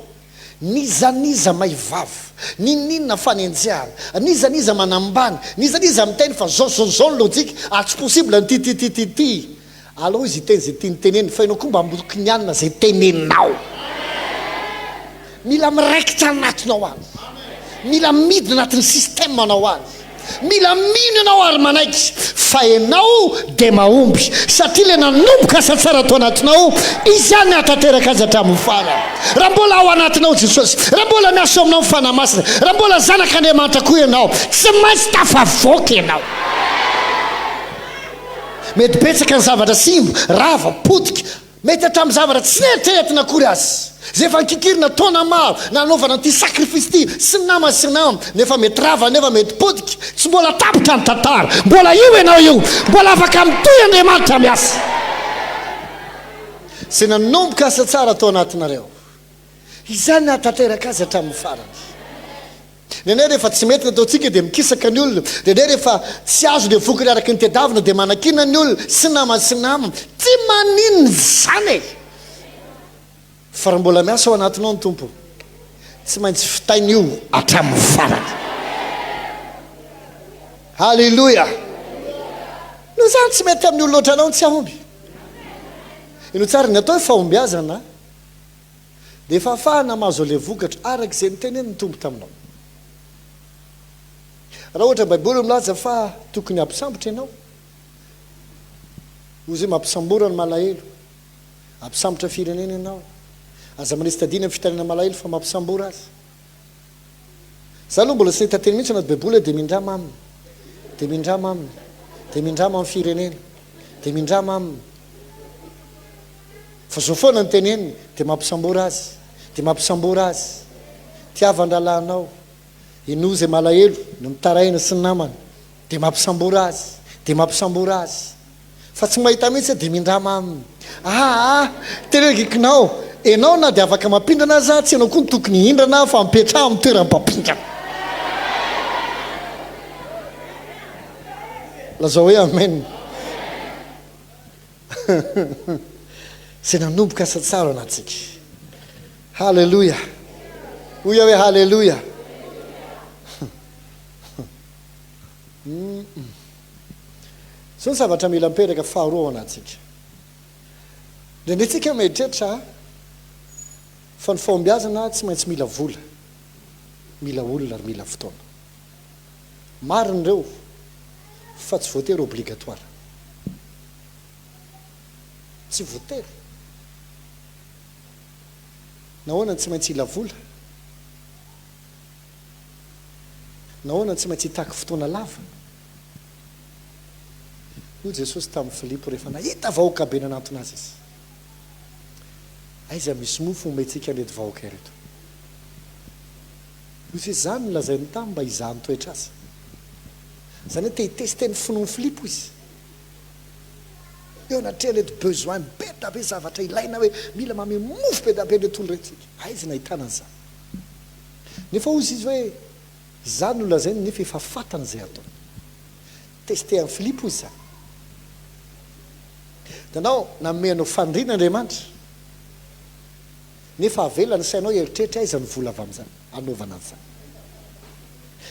n'iza n'iza may vava, n'inon'inona fanenjehana, n'iza n'iza manambany, n'iza n'iza miteny fa zao zao zao ny lojika ary tsy possible ny ty ty ty ty ty, Alao izy hiteny izay tiany tenenina fa ianao koa mba mokinianina izay teneninao. Mila miraikitra anatinao any. Mila midina anatin'ny système anao any. Mila mino ianao ary manaiky fa ianao dia mahomby satria ilay nanomboka asa tsara tao anatinao, izy ihany hahatanteraka azy hatramin'ny farany. Raha mbola ao anatinao Jesosy, raha mbola miasa ao aminao ny Fanahy Masina, raha mbola zanak'Andriamanitra koa ianao, tsy maintsy tafavoaka ianao. Mety betsaka ny zavatra simba, rava, potika, mety hatramin'ny zavatra tsy neritreretina akory aza, izay efa nikikirina taona maro nanaovana an'ity sacrifice ity sy ny namany sy ny namany, nefa mety rava nefa mety potika, tsy mbola tapitra ny tantara, mbola io ianao io, mbola afaka mitohy Andriamanitra miasa. Izay nanomboka asa tsara tao anatinareo, izany hahatanteraka azy hatramin'ny farany. Indraindray rehefa tsy mety ny ataontsika dia mikisaka ny olona, indraindray rehefa tsy azo ilay vokany araka ny tedavina dia manakiana ny olona sy namany sy namany. Tsy maninona izany e! Fa raha mbola miasa ao anatinao ny Tompo, tsy maintsy vitainy io hatramin'ny farany. Haleloia! Noho izany tsy mety amin'ny olona ohatranao ny tsy hahomby. Inoa tsara ny atao hoe fahombiazana. Dia efa afahana mahazo ilay vokatra araka izay notenenin'ny Tompo taminao. Raha ohatra ny Baiboly milaza fa tokony hampisambotra ianao, hoy izy hoe mampisambora ny malahelo, hampisambotra firenena ianao, aza manisy tadiny amin'ny fitarainana malahelo fa mampisambora azy. Za aloha mbola tsy nahita teny mihitsy anaty baiboly hoe dia mindrama aminy, dia mindrama aminy, dia mindrama amin'ny firenena, dia mindrama aminy. Fa zao foana no teneniny, dia mampisambora azy, dia mampisambora azy. Tiava ny rahalahinao, henoy izay malahelo, ny mitaraina sy ny namany, dia mampisambora azy, dia mampisambora azy. Fa tsy mahita mihitsy dia mindrama aminy. Aa, teneniko enao na dia afaka mampindrana aza, tsy enao koa no tokony hihindrana fa mipetraha amin'ny toeran'ny mpampindrana. Lazao hoe amen. Izay nanomboka asa tsara ao anatintsika. Haleloia! Hoy aho hoe haleloia! Izao ny zavatra mila mipetraka faharoa ao anatintsika. Indraindray tsika mieritreritra fa ny fahombiazana tsy maintsy mila vola, mila olona ary mila fotoana. Marina ireo fa tsy voatery obligatoire. Tsy voatery. Nahoana no tsy maintsy hila vola? Nahoana no tsy maintsy hitaky fotoana lava? Hoy Jesosy tamin'i Filipo rehefa nahita vahoaka be nanantona azy izy. Aiza misy mofo homentsika an'ireto vahoaka ireto? Hoy izy hoe, Izany no lazainy taminy mba hizahany toetra azy. Izany hoe te hi-tester ny finoan'i Filipo izy. Eo anatrehan'ireto besoin be da be zavatra ilaina hoe mila manome mofo be da be an'ireto olona ireto isika. Aiza no ahitana an'izany? Nefa hoy izy hoe, Izany no lazainy nefa efa fantany izay ataony. Tester an'i Filipo izy izany. Hitanao, nanome anao faniriana Andriamanitra, nefa avela ny sainao hieritreritra aiza ny vola avy amin'izany, hanaovana an'izany.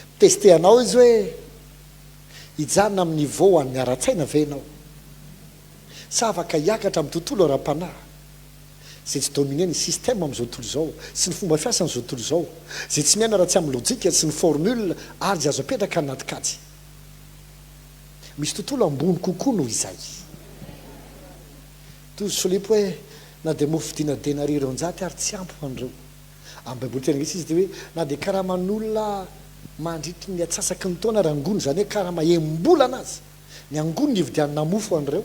Mi-tester anao izy hoe, hijanona amin'ny niveau an'ny ara-tsaina ve ianao? Sa afaka hiakatra amin'ny tontolo ara-panahy, izay tsy dominer ny système amin'izao tontolo izao, sy ny fomba fiasan'izao tontolo izao, izay tsy miaina raha tsy amin'ny lojika sy ny formule ary izay azo apetraka anaty kajy. Misy tontolo ambony kokoa noho izay. Toy izy Filipo hoe, Na dia mofo vidiana denaria 200 ary tsy ampy ho an'ireo. Amin'ny Baiboly teny anglisy izy dia hoe, na dia karaman'olona mandritry ny atsasaky ny taona ary angony, izany hoe karama enim-bolana aza, ny angoniny hividianana mofo ho an'ireo,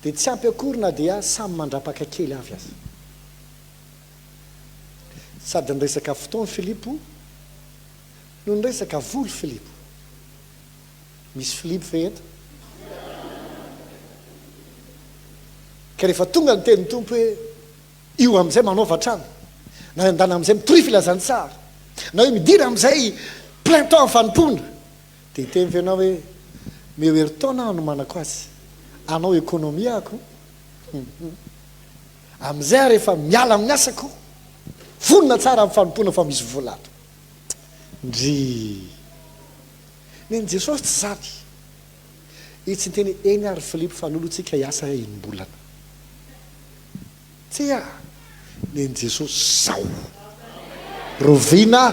dia tsy ampy akory na dia samy mandrapaka kely avy aza. Sady niresaka fotoana Filipo no niresaka voly Filipo. Misy Filipo ve eto? Ka rehefa tonga ny tenin'ny Tompo hoe io amin'izay manaova trano, na andana amin'izay mitory filazantsara, na hoe midira amin'izay plein temps amin'ny fanompoana, dia hiteny ve ianao hoe meo herintaona aho hanomanako azy, hanao économie aho ko? Amin'izay aho rehefa miala amin'ny asako, vonona tsara amin'ny fanompoana fa misy vola ato. Ndrii. Nen'i Jesosy tsy izany. Izy tsy niteny hoe eny ary Filipo fa alolo tsika hiasa enim-bolana. Tsia. Nen'i Jesosy zao. Rovina.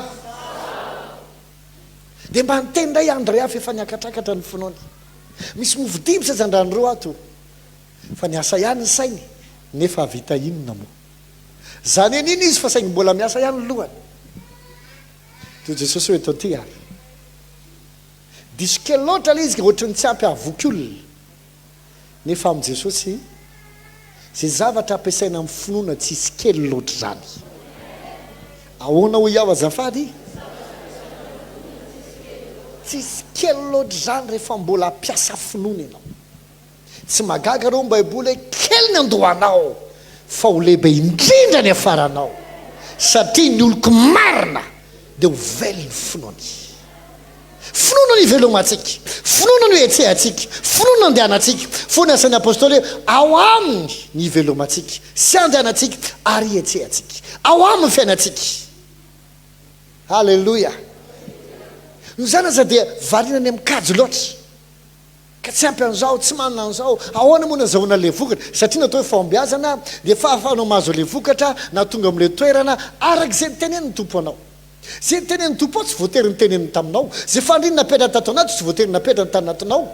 Dia mba niteny indray Andrea fa efa niakatrakatra ny finoany. Misy mofo dimy sy hazandrano roa ato. Fa niasa ihany ny sainy, nefa hahavita inona moa? Zany eny iny izy fa saingy mbola miasa ihany ny lohany. Toy Jesosy hoe eto aty ary. Diso kely loatra ilay izy ka ohatran'ny tsy ampy hahavoky olona. Nefa amin'i Jesosy, izay zavatra ampiasaina amin'ny finoana tsisy kely loatra izany. Ahoana hoy aho azafady? Tsisy kely loatra izany rehefa mbola hampiasa finoana ianao. Tsy mahagaga aloha ny baiboly hoe kely ny andohanao fa ho lehibe indrindra ny hiafaranao satria ny oloko marina dia ho velon'ny finoany. Finoana no ivelomantsika, finoana no ihetsehantsika, finoana no andehanantsika. Fony ny asan'ny apostoly hoe ao aminy ny ivelomantsika sy andehanantsika ary ihetsehantsika. Ao aminy ny fiainantsika. Haleloia. Noho izany aza dia variana any amin'ny kajy loatra. Ka tsy ampy an'izao, tsy manana an'izao, ahoana moa no azahoana ilay vokatra? Satria ny atao hoe fahombiazana dia fahafahanao mahazo ilay vokatra na tonga amin'ilay toerana araka izay nitenenin'ny Tompo anao. Izay nitenenin'ny Tompo ao tsy voatery niteneniny taminao. Izay faniriana napetrany tato anaty tsy voatery napetrany tanatinao.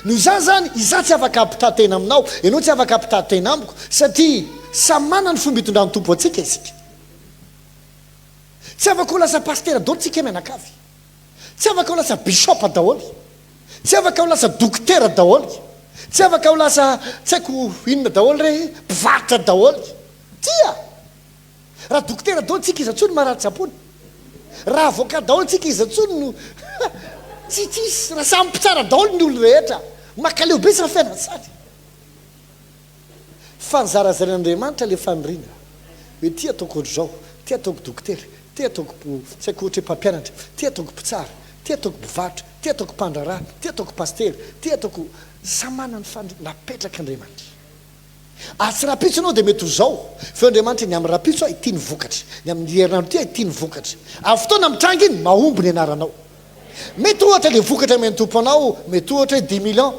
Noho izany izany, izaho tsy afaka hampitaha tena aminao, ianao tsy afaka hampitaha tena amiko, satria samy manana ny fomba itondran'ny Tompo antsika isika. Tsy afaka ho lasa pasitera daholo tsika mianakavy. Tsy afaka ho lasa bishop daholo. Tsy afaka ho lasa dokotera daholo. Tsy afaka ho lasa tsy haiko inona daholo re, mpivarotra daholo. Tsia! Raha dokotera daholo tsika iza intsony marary tsaboina? Raha avocat daholo tsika iza intsony no tsy tsisy? Raha samy mpitsara daholo ny olona rehetra, makaleo be izany fiainana izany. Fa nizarazaran'Andriamanitra ilay faniriana hoe ity ataoko ohatr'izao, ity ataoko dokotera, ity ataoko tsy haiko ohatra hoe mpampianatra, ity ataoko mpitsara, ity ataoko mpivarotra, ity ataoko mpandraharaha, ity ataoko pasitera, ity ataoko. Samy manana ny faniriana napetrak'Andriamanitra. Ary tsy rahampitso ianao dia mety ho izao, fa eo Andriamanitra ny amin'ny rahampitso aho ity ny vokatra, ny amin'ny herinandro ity aho ity ny vokatra. Amin'ny fotoana mitranga iny, mahomby ny anaranao. Mety ohatra ilay vokatra omen'ny Tompo anao, mety ohatra hoe dix millions.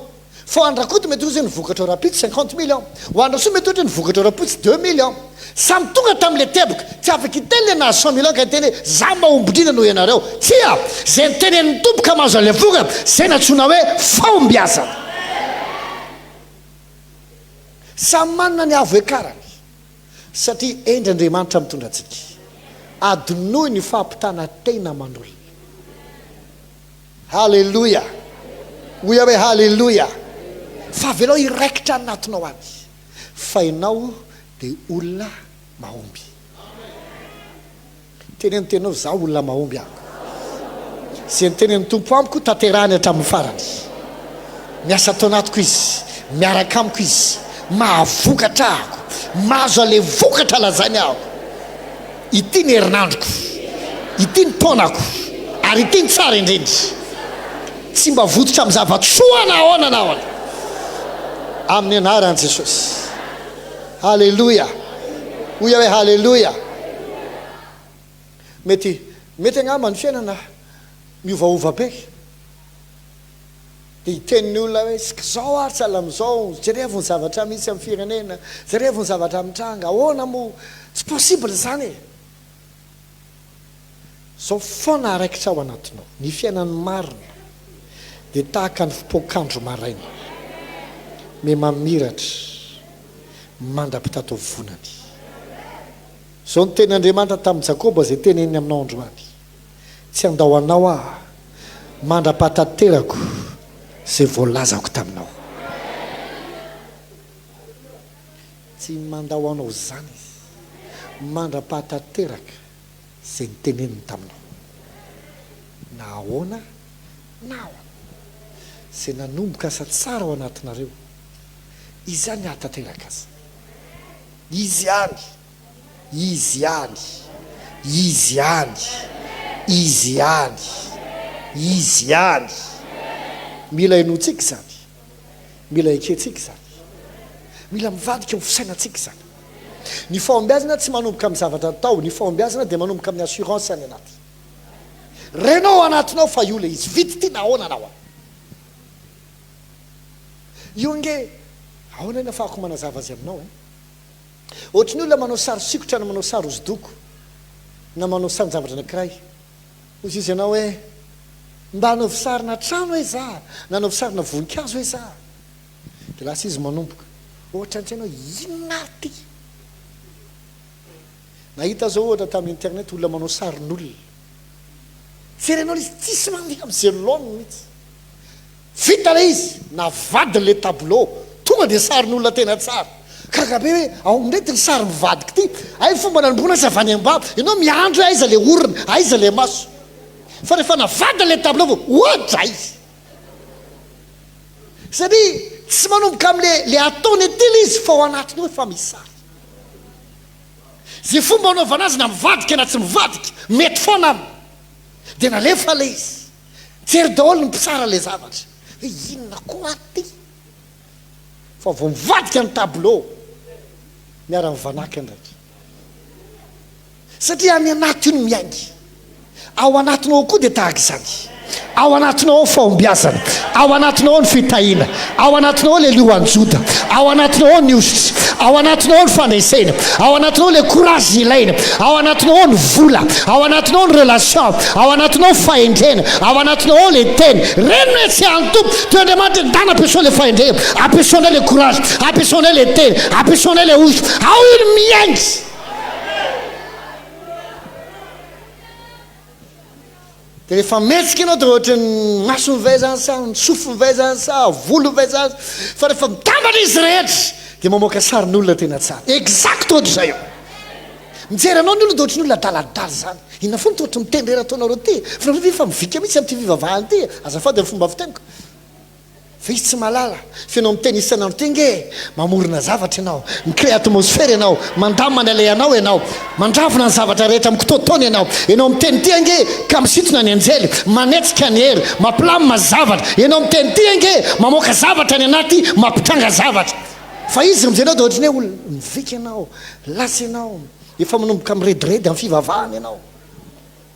Fa ho an-dRakoto mety ohatra hoe ny vokatra ao rahampitso cinquante millions. Ho an-dRasoa mety ohatra hoe ny vokatra ao rahapotsy deux millions. Samy tonga tamin'ilay teboka. Tsy afaka hiteny ilay nahazo cent millions ka hiteny hoe za mahomby indrindra noho ianareo. Tsia! Izay nitenenin'ny Tompo ka mahazo an'ilay vokatra, izay no antsoina hoe fahombiazana. Samy manana ny avo ekarany. Satria hendry Andriamanitra mitondra antsika. Adinoy ny fampitana tena aman'olona. Haleloia! Hoy aho hoe haleloia! Fa avelao hiraikitra anatinao any. Fa ianao dia olona mahomby. Teneno tenao zaho olona mahomby aho. Izay nitenenin'ny Tompo amiko tanterahiny hatramin'ny farany. Miasa ato anatiko Izy, miaraka amiko Izy, mahavokatra ahako, mahazo an'ilay vokatra lazainy ahako. Ity ny herinandroko, ity ny taonako, ary ity ny tsara indrindra. Tsy mba votsotra amin'ny zava-tsoa na ahoana na ahoana. Amin'ny anaran'i Jesosy. Haleloia! Hoy aho hoe haleloia! Mety, mety angamba ny fiainana miovaova be. Dia hiteny ny olona hoe, Zao ary sahala amin'izao, jerevo ny zavatra misy amin'ny firenena, jerevo ny zavatra mitranga, ahoana moa? Tsy possible izany e! Zao foana araikitra ao anatinao. Ny fiainan'ny marina dia tahaka ny fipoak'andro maraina, miha-mamiratra mandra-pitataovonany. Izao no tenin'Andriamanitra tamin'i Jakoba izay teneniny aminao androany, Tsy handao anao Aho mandra-pahatanterako izay voalazako taminao. Tsy mandao anao izany Izy mandra-pahatanteraka izay noteneniny taminao. Na ahoana na ahoana, izay nanomboka asa tsara ao anatinareo, Izy ihany hahatanteraka azy. Izy ihany, Izy ihany, Izy ihany, Izy ihany, Izy ihany. Mila henointsika izany. Mila ekentsika izany. Mila mivadika ho fisainantsika izany. Ny fahombiazana tsy manomboka amin'ny zavatra atao, ny fahombiazana dia manomboka amin'ny assurance any anaty. Renao ao anatinao fa io ilay izy, vita ity na ahoana na ahoana. Io ange, ahoana ny afahako manazava azy aminao eh? Ohatry ny olona manao sary sikotra na manao sary hosodoko na manao sarin-javatra anankiray. Hoy izy ianao hoe, Mba anaovy sarina trano hoe za, na anaovy sarina voninkazo hoe za. Dia lasa izy manomboka. Ohatra an-tsaina hoe, inona ary ity? Nahita aho zao ohatra tamin'ny internet olona manao sarin'olona. Jerenao ilay izy, tsisy mandeha amin'izay laoniny mihitsy. Vita ilay izy, navadiny ilay tableau, tonga dia sarin'olona tena tsara. Gaga be hoe ao indray ity sary mivadika ity, hay fomba nanomboana azy avy any ambany, ianao miandry hoe aiza ilay orona, aiza ilay maso. Fa rehefa navadiny ilay tableau vao oadray! Satria tsy manomboka amin'ilay ilay ataony aty ilay izy fa ao anatiny ao efa misy sary. Izay fomba anaovana azy na mivadika na tsy mivadika, mety foana aminy. Dia nalefa ilay izy. Mijery daholo ny mpitsara ilay zavatra hoe inona koa ary ity fa vao mivadika ny tableau miara mivanaka indraiky satria any anaty io no miainga. Ao anatinao ao koa dia tahaka izany. Ao anatinao ao fahombiazana, ao anatinao ao ny fitahiana, ao anatinao ao ilay liohan'i Joda, ao anatinao ao ny hosotra, ao anatinao ao ny fandresena, ao anatinao ao ilay courage ilaina, ao anatinao ao ny vola, ao anatinao ao ny relation, ao anatinao ao fahendrena, ao anatinao ao ilay teny. Reny no hetsehan'ny Tompo. Toy Andriamanitra hoe ndana ampiasao ilay fahendrena, ampiasao indray ilay courage, ampiasao indray ilay teny, ampiasao indray ilay hosotra. Ao iny miainga. Dia rehefa mihetsika ianao dia ohatry ny masony ve izany sa ny sofiny ve izany sa volony ve izany fa rehefa mitambatra izy rehetra dia mamoaka sarin'olona tena tsara. Exact ohatr'izay io. Mijery anao ny olona dia ohatry ny olona adaladala izany. Inona foana ity ohatry ny miteny irery ataonareo ity e? Fa nareo ve efa mivika mihitsy amin'ity fivavahana ity e? Azafady amin'ny fomba fiteniko. Fa izy tsy mahalala fa ianao miteny isan'andro ity ange e! Mamorona zavatra ianao, mi-créer atmosphère ianao, mandamina ny alehanao ianao, mandravona ny zavatra rehetra mikitoatoana ianao. Ianao miteny ity ange ka misintona ny anjely, manetsika ny hery, mampilamina zavatra. Ianao miteny ity ange mamoaka zavatra any anaty, mampitranga zavatra. Fa izy mijery anao dia ohatran'ny hoe olona mivika ianao, lasa ianao, efa manomboka mirediredy amin'ny fivavahana ianao.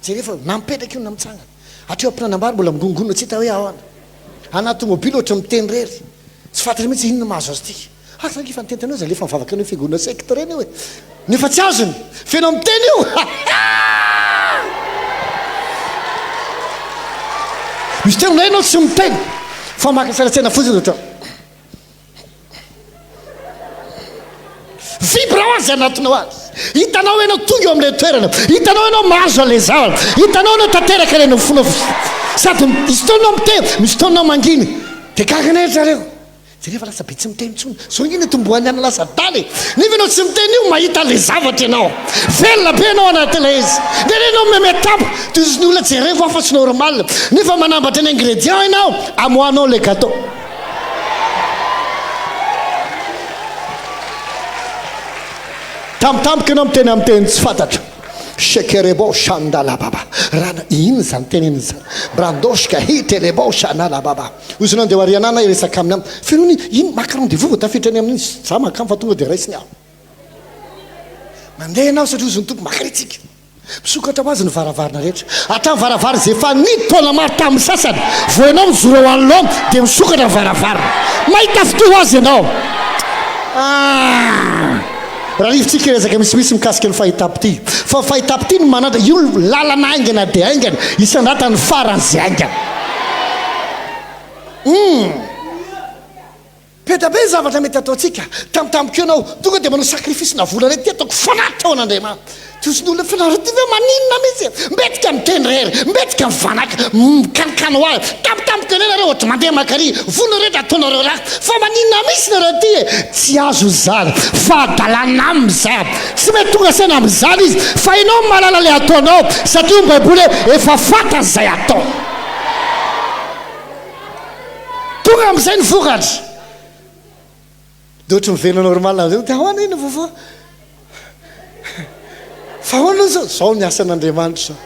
Jereo fa na mipetraka io na mitsangana. Hatreo am-pinanam-bary mbola migongonona tsy hita hoe ahoana. Anaty tomobily ohatry ny miteny irery. Tsy fantatra mihitsy inona mahazo azy ity. Ary za nge efa niteny tanao izy alefa mivavaka any fiangonana secte ireny io e. Nefa tsy azony. Feno miteny io. Misy teny indray ianao tsy miteny fa maka saina-tsaina fotsiny ohatra. Vibre ho azy anatinao any. Hitanao ianao tonga eo amin'ilay toerana. Hitanao ianao mahazo an'ilay zavatra. Hitanao ianao tanteraka ilay nofinofy. Sady misy fotoana ianao miteny, misy fotoana ianao mangina. Dia gaga anie ry zareo. Jereo fa lasa be tsy miteny intsony. Zao ange ny atombohan'ny anona lasa adala e! Nefa ianao tsy miteny io mahita an'ilay zavatra ianao. Velona be ianao anatin'ilay izy. Dia ianao meme tampoka. Dia ozy ny olona jereo fa tsy normal. Nefa manambatra ny ingrédients ianao amoahanao ilay gâteau. Tampotampoka ianao miteny amin'ny teny tsy fantatra. Shekerebo shandalababa. Rana, inona izany teneniny izany? Brandoshka hitelebo shanalababa. Hoy izy nandeha ho ary anana hiresaka aminy aminy. Fenoiny iny maka rendez-vous vao tafiditra any aminy izy. Za mankany fa tonga dia raisiny aho. Mandeha ianao satria hozy ny Tompo maka antsika. Misokatra ho azy ny varavarana rehetra. Hatramin'ny varavarana izay efa nidy taona maro tamin'ny sasany, vao ianao mijoro eo anoloana dia misokatra ny varavarana. Mahita fitia ho azy ianao. Ah! Raha rivotsika hiresaka misimisy mikasika ny fahitam-pitia. Fa ny fahitam-pitia no manandratra, io lalana haingana dia haingana, isandratany faran'izay haingana. Humm. Be dia be ny zavatra mety ataontsika. Tampotampoka eo ianao, tonga dia manao sacrifice na vola iray, ty ataoko fanatitra ho an'Andriamanitra. Tojo ny olona fa nareo ty ve maninona mihitsy e? Mbetika miteny irery, mbetika mivanaka, mikanikany ho ahy, tampotampoka indray nareo ohatry mandeha makary, vola rehetra ataonareo ratsy, fa maninona mihitsy nareo ty e? Tsy azo izany, fahadalana aminy izany, tsy mety tonga saina amin'izany izy, fa ianao no mahalala ilay ataonao, satria hoy ny baiboly hoe efa fantany izay atao. Tonga amin'izay ny vokatra. Dia ohatry miverina normal amin'izay, dia ahoana iny vaovao? Fa ahoana zao? Zao ny asan'Andriamanitra zao.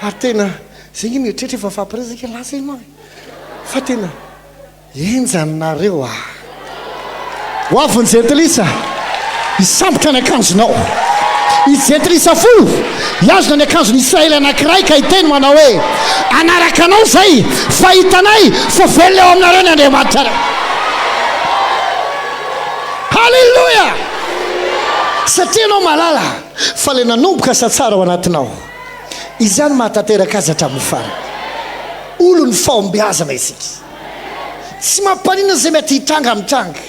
Ary tena, zay nge mieritreritra efa mifampiresaka, lasa ianao e. Fa tena henjana nareo ah. Ho avy ny jentilisa hisambotra ny akanjonao. Hisy jentilisa folo hihazona ny akanjon'i Israely anankiray ka hiteny manao hoe, Hanaraka anao izay, fa hitanay fa velona eo aminareo ny Andriamanitrareo. Haleloia! Satria ianao mahalala fa ilay nanomboka asa tsara ao anatinao, izany mahatanteraka azy hatramin'ny farany. Olon'ny fahombiazana isika. Tsy mampaninona izay mety hitranga mitranga,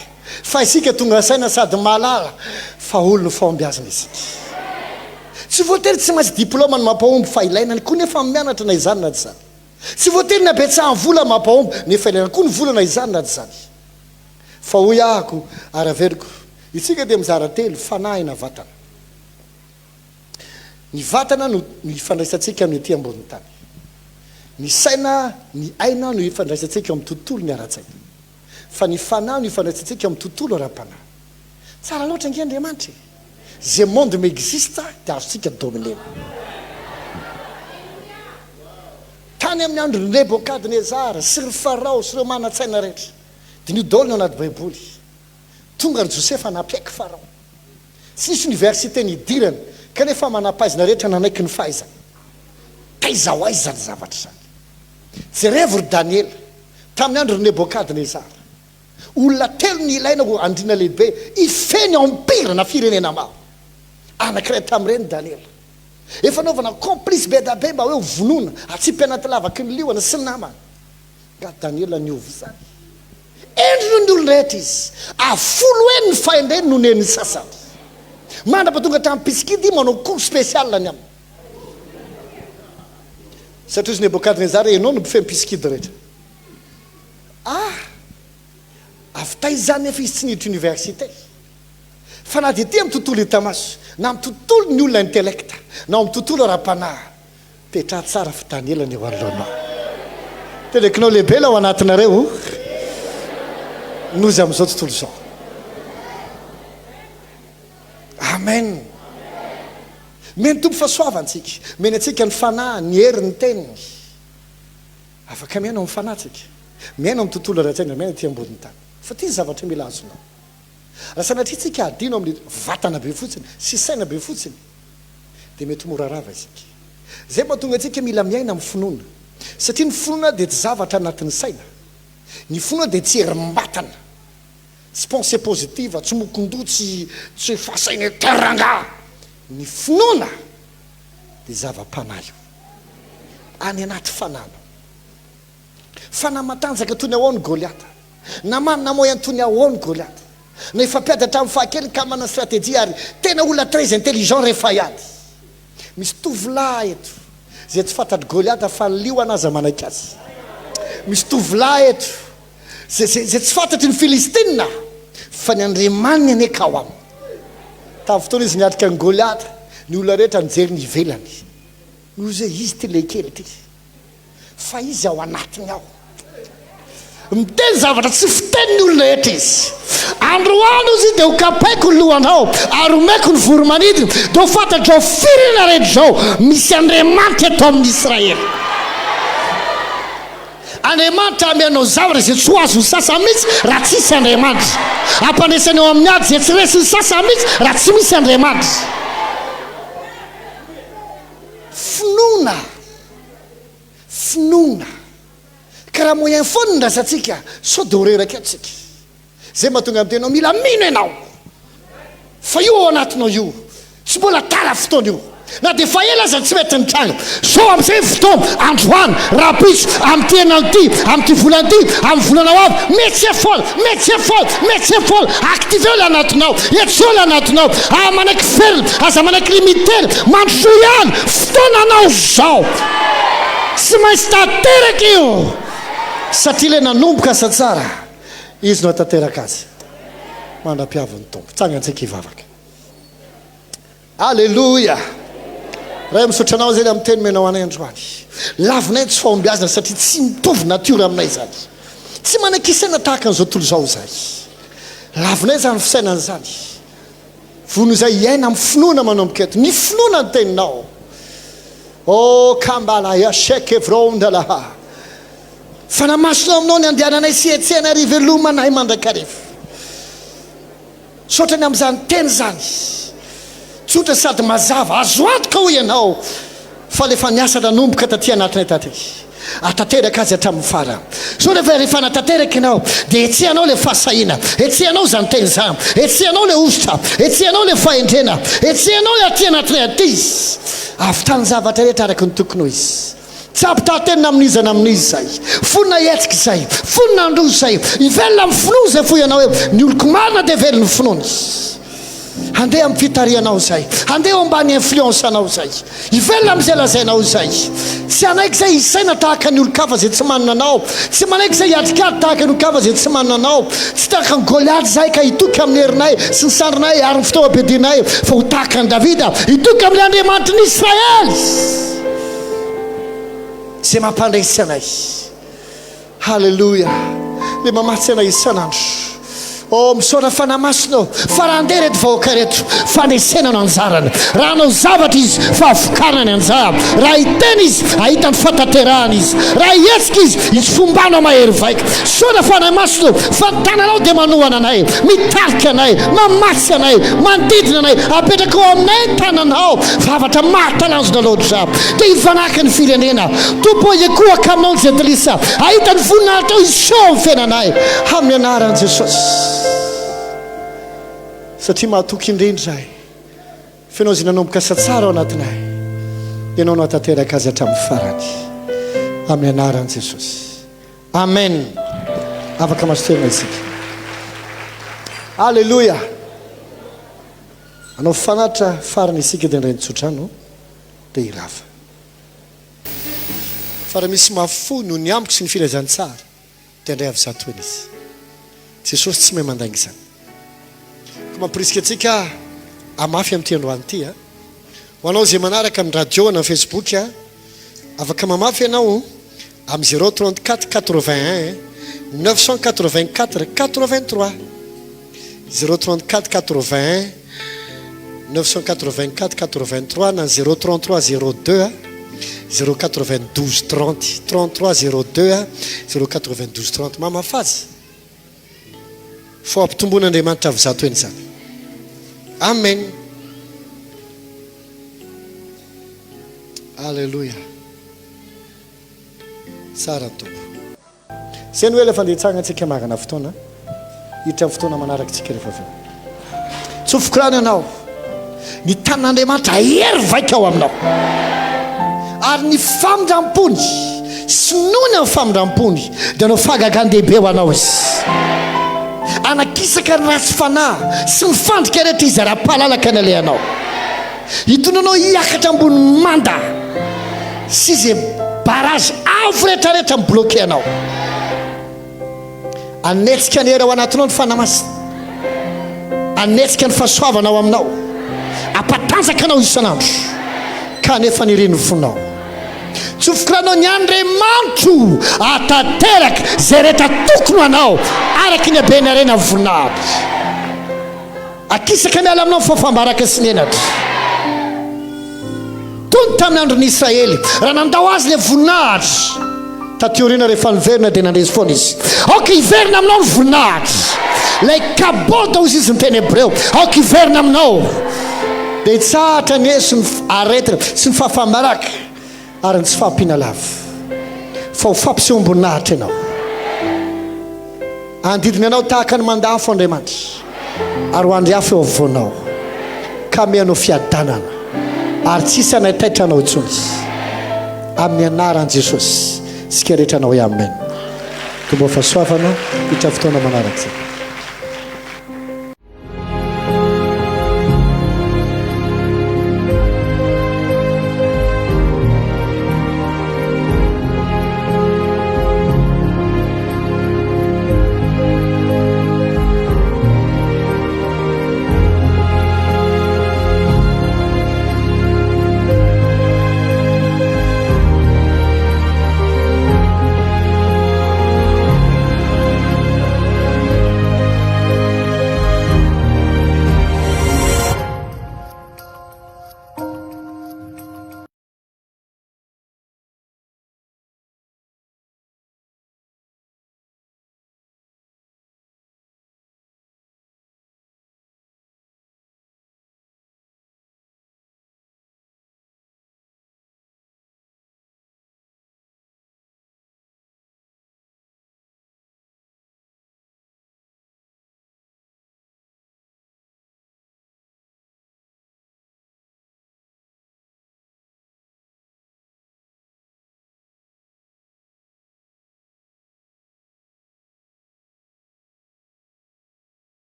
fa isika tonga saina sady mahalala fa olon'ny fahombiazana isika. Tsy voatery tsy maintsy diplaoma no mampahomby fa ilaina koa nefa mianatra na izany na tsy izany. Tsy voatery ny habetsahan'ny vola mampahomby nefa ilaina koa ny vola na izany na tsy izany. Fa hoy ahako ary averiko, isika dia mizara telo, fanahy na vatana. Ny vatana no ifandraisantsika amin'ny ety ambonin'ny tany. Ny saina, ny aina no ifandraisantsika eo amin'ny tontolon'ny ara-tsaina. Fa ny fanahy no ifandraisantsika eo amin'ny tontolo ara-panahy. Tsara loatra ange Andriamanitra e! Ze monde mi-existe dia azontsika dominer-na. Tany amin'ny andron'i Nebokadnezara sy ry Farao sy ireo manan-tsaina rehetra. Diniho daholo ny ao anaty Baiboly. Tonga ry Josefa nampiaiky Farao. Tsy nisy oniversite nidirany, kanefa manam-pahaizana rehetra nanaiky ny fahaizany. Taiza ho aiza izany zavatra izany? Jerevo ry Daniela, tamin'ny andron'i Nebokadnezara. Olona telo no ilaina ho andriana lehibe hifehy ny empire na firenena maro. Anankiray tamin'ireny Daniela. Efa naovana complice be da be mba hoe ho vonoina, atsipy anaty lavaky ny liona sy ny namany. Nga Daniela niova izany? Hendry noho ny olon-drehetra izy. Afolo heny ny fahendreny noho ny hen'ny sasany. Mandra-pahatonga hatramin'ny mpisikidy manao cours spécial ny aminy. Satria hozy Nebokadnezara, ianao no mpifehy mpisikidy rehetra. Ah! Avy taiza izany nefa izy tsy niditra université? Fa na dia ety amin'ny tontolo hita maso, na amin'ny tontolon'ny olona intellect, na ao amin'ny tontolo ara-panahy, petraha tsara fa Daniela ny eo anoloanao. Telekinao lehibe ilay ao anatinareo noho izy amin'izao tontolo izao. Amen. Meny Tompo fahasoavana antsika. Meny antsika ny fanahy, ny hery, ny teniny. Afaka miaina ao amin'ny fanahy tsika. Miaina ao amin'ny tontolo ara-tsaina, miaina aty ambonin'ny tany. Fa ity ny zavatra mila azonao. Raha sanatria tsika hadino amin'ny vatana be fotsiny sy saina be fotsiny dia mety ho mora rava isika. Izay mahatonga antsika mila miaina amin'ny finoana. Satria ny finoana dia tsy zavatra anatin'ny saina. Ny finoana dia tsy herim-batana. Tsy pensée positive, tsy mokon-doha, tsy tsy fahasaina eto rangaha. Ny finoana dia zava-panahy io. Any anaty fanahinao. Fanahy matanjaka toy ny ahoana Goliata? Na manana moyen toy ny ahoana Goliata? Na efa mpiady hatramin'ny fahakeliny ka manana stratégie ary tena olona très intelligent rehefa hiady. Misy tovolahy eto izay tsy fantatr'i Goliata fa ny liona aza manaiky azy. Misy tovolahy eto. Izay, izay, izay tsy fantatry ny Filistina, fa ny Andriamaniny anie ka ao aminy. Tamin'ny fotoana izy niatrika an'i Goliata, ny olona rehetra nijery ny ivelany. Hoy izy hoe, Izy ity lehikely ity. Fa izy ao anatiny ao. Miteny zavatra tsy fitenin'ny olona rehetra izy. Androany hozy dia ho kapaiko ny lohanao ary homeko ny voro-manidina, dia ho fantatr'izao firenena rehetra izao misy Andriamanitra eto amin'ny Israely. Andriamanitra hanome anao zavatra izay tsy ho azon'ny sasany mihitsy raha tsisy Andriamanitra. Hampandresy anao amin'ny ady izay tsy resin'ny sasany mihitsy raha tsy misy Andriamanitra. Finoana. Finoana. Ka raha moyen foana ny rasantsika, sao dia ho reraka eto tsika. Zay mahatonga miteny anao, mila mino ianao. Fa io ao anatinao io, tsy mbola tara fotoana io. Na dia efa ela aza tsy mety nitranga. Zao amin'izay ny fotoana, androany, rahampitso, amin'ity herinandro ity, amin'ity volana ity, amin'ny volana ho avy, mihetsika foana, mihetsika foana, mihetsika foana. Activeo ilay anatinao, hetseo ilay anatinao. Aza manaiky ferina, aza manaiky limiter-na, mandrosoa ihany, fotoananao izao. Tsy maintsy tanteraka io satria ilay nanomboka asa tsara, Izy no hahatanteraka azy mandra-piavin'ny Tompo. Tsangantsika hivavaka. Aleloia! Ray misaotra Anao izay amin'ny teny omenao anay androany. Lavinay ny tsy fahombiazana satria tsy mitovy natiora aminay izany. Tsy manaiky hisaina tahaka an'izao tontolo izao izahay. Lavinay izany fisainana izany. Vono izay hiaina amin'ny finoana manomboka eto. Ny finoana ny teninao. Oh, kambala ya sheke vrondala. Fanahy Masina ao aminao ny andehananay sy hetsehanay ary ivelomanay mandrakariva. Misaotra ny amin'izany teny izany. Tsotra sady mazava. Azo antoka hoy ianao fa ilay efa niasa nanomboka taty anatinay taty. Atanteraka azy hatramin'ny farany. Sao rehefa rehefa anatanteraka ianao dia hetsehanao ilay fahasahiana, hetsehanao izany teny izany, hetsehanao ilay hosotra, hetsehanao ilay fahendrena, hetsehanao ilay aty anatinay aty. Ahavitany zavatra rehetra araka ny tokony ho izy. Tsy ampitaha-teny na amin'iza na amin'iza izay. Vonona hihetsika izay. Vonona handroso izay. Hivelona amin'ny finoana izay fo ianao hoe ny oloko marina dia velon'ny finoany. Handeha amin'ny fitarihanao izay. Handeha eo ambany influence anao izay. Hivelona amin'izay lazainao izay. Tsy hanaiky izay hisaina tahaka ny olon-kafa izay tsy manana anao. Tsy manaiky izay hiadikady tahaka ny olon-kafa izay tsy manana anao. Tsy tahaka an'i Goliata izahay ka hitoky amin'ny herinay sy ny sandrinay ary ny fitaovam-piadianay, fa ho tahaka an'i Davida, hitoky amin'ilay Andriamanitry ny Israely izay mampandresy anay. Haleloia! Ilay mamatsy anay isan'andro. Oh, misaotra Fanahy Masina ô, fa raha handeha ireto vahoaka ireto, fandresena no anjarany. Raha hanao zavatra izy, fahavokarana ny anjarany. Raha hiteny izy, hahita ny fahatanterahana izy. Raha hihetsika izy, hisy fombano mahery vaika. Misaotra Fanahy Masina ô, fa ny tananao dia manohana anay, mitarika anay, mamatsy anay, manodidina anay. Apetraka ao aminay ny tananao. Zavatra mahatalanjona loatra. Te hifanaraka ny firenena. Tompo ô, hikohaka aminao ny jentilisa. Hahita ny voninahitrao hiseho amin'ny fiainanay. Amin'ny anaran'i Jesosy. Satria mahatoky indrindra izahay. Fa Ianao izay nanomboka asa tsara ao anatinay. Ianao no hahatanteraka azy hatramin'ny farany. Amin'ny anaran'i Jesosy. Amen. Afaka maso-toerana isika. Aleloia. Hanao fanatitra farany isika dia handray ny tsodrano dia hirava. Fa raha misy mafy fo noho ny amiko sy ny filazantsara dia handray avy zatoena izy. Jesosy tsy mahay mandainga izany. Koa mampirisika antsika hamafy amin'ity androany ity a. Ho anao izay manaraka amin'ny radio na Facebook a, afaka mamafy ianao amin'ny 034 81 984 83. 034 81 984 83 na 033 02 092 30 33 02 092 30 Mamafaza fa ho ampitomboin'Andriamanitra avy zato eny izany. Amen. Alléluia. Tsara ny Tompo. Zay no ela fa ndeha hitsangana tsika marina fotoana hiditra amin'ny fotoana manaraka tsika rehefa avy eo. Tsofiko rano ianao. Ny tanin'Andriamanitra hahery vaika ao aminao. Ary ny famindrampony sy noho ny amin'ny famindrampony dia hanao fahagagan-dehibe ho anao izy. Hanakisaka ny ratsy fanahy sy ny fandrika rehetra izy ary hampahalalaka ny alehanao. Hitondra anao hiakatra ambony manda sy izay barrage avo rehetrarehetra mi-bloquer anao. Hanetsika ny hery ao anatinao ny Fanahy Masina. Hanetsika ny fahasoavana ao aminao. Hampatanjaka anao isan'andro. Ka hanefa ny irin'ny fonao. Tsofiko rano ny Andriamanitro hahatanteraka izay rehetra tokony ho anao araka ny haben'ny harena voninahitra. Akisaka miala aminao ny fahafaham-baraka sy ny henatra. Toy ny tamin'ny andron'ny Israely, raha nandao azy ilay voninahitra, taty aoriana rehefa niverina dia nandresy foana izy. Aoka hiverina aminao ny voninahitra. Ilay kabod hoy izy ny teny hebreo, aoka hiverina aminao. Dia hitsahatra ny hery sy ny aretina sy ny fahafaham-baraka ary ny tsy fahampiana lava. Fa ho fampisehoam-boninahitra ianao. Hanodidina anao tahaka ny manda afo Andriamanitra, ary ho andry afo eo afovoanao, ka hanome anao fiadanana, ary tsy hisy hanaitaitra anao intsony. Amin'ny anaran'i Jesosy, isika rehetra hanao hoe Amen. Tompo fahasoavana, hiditra fotoana manaraka.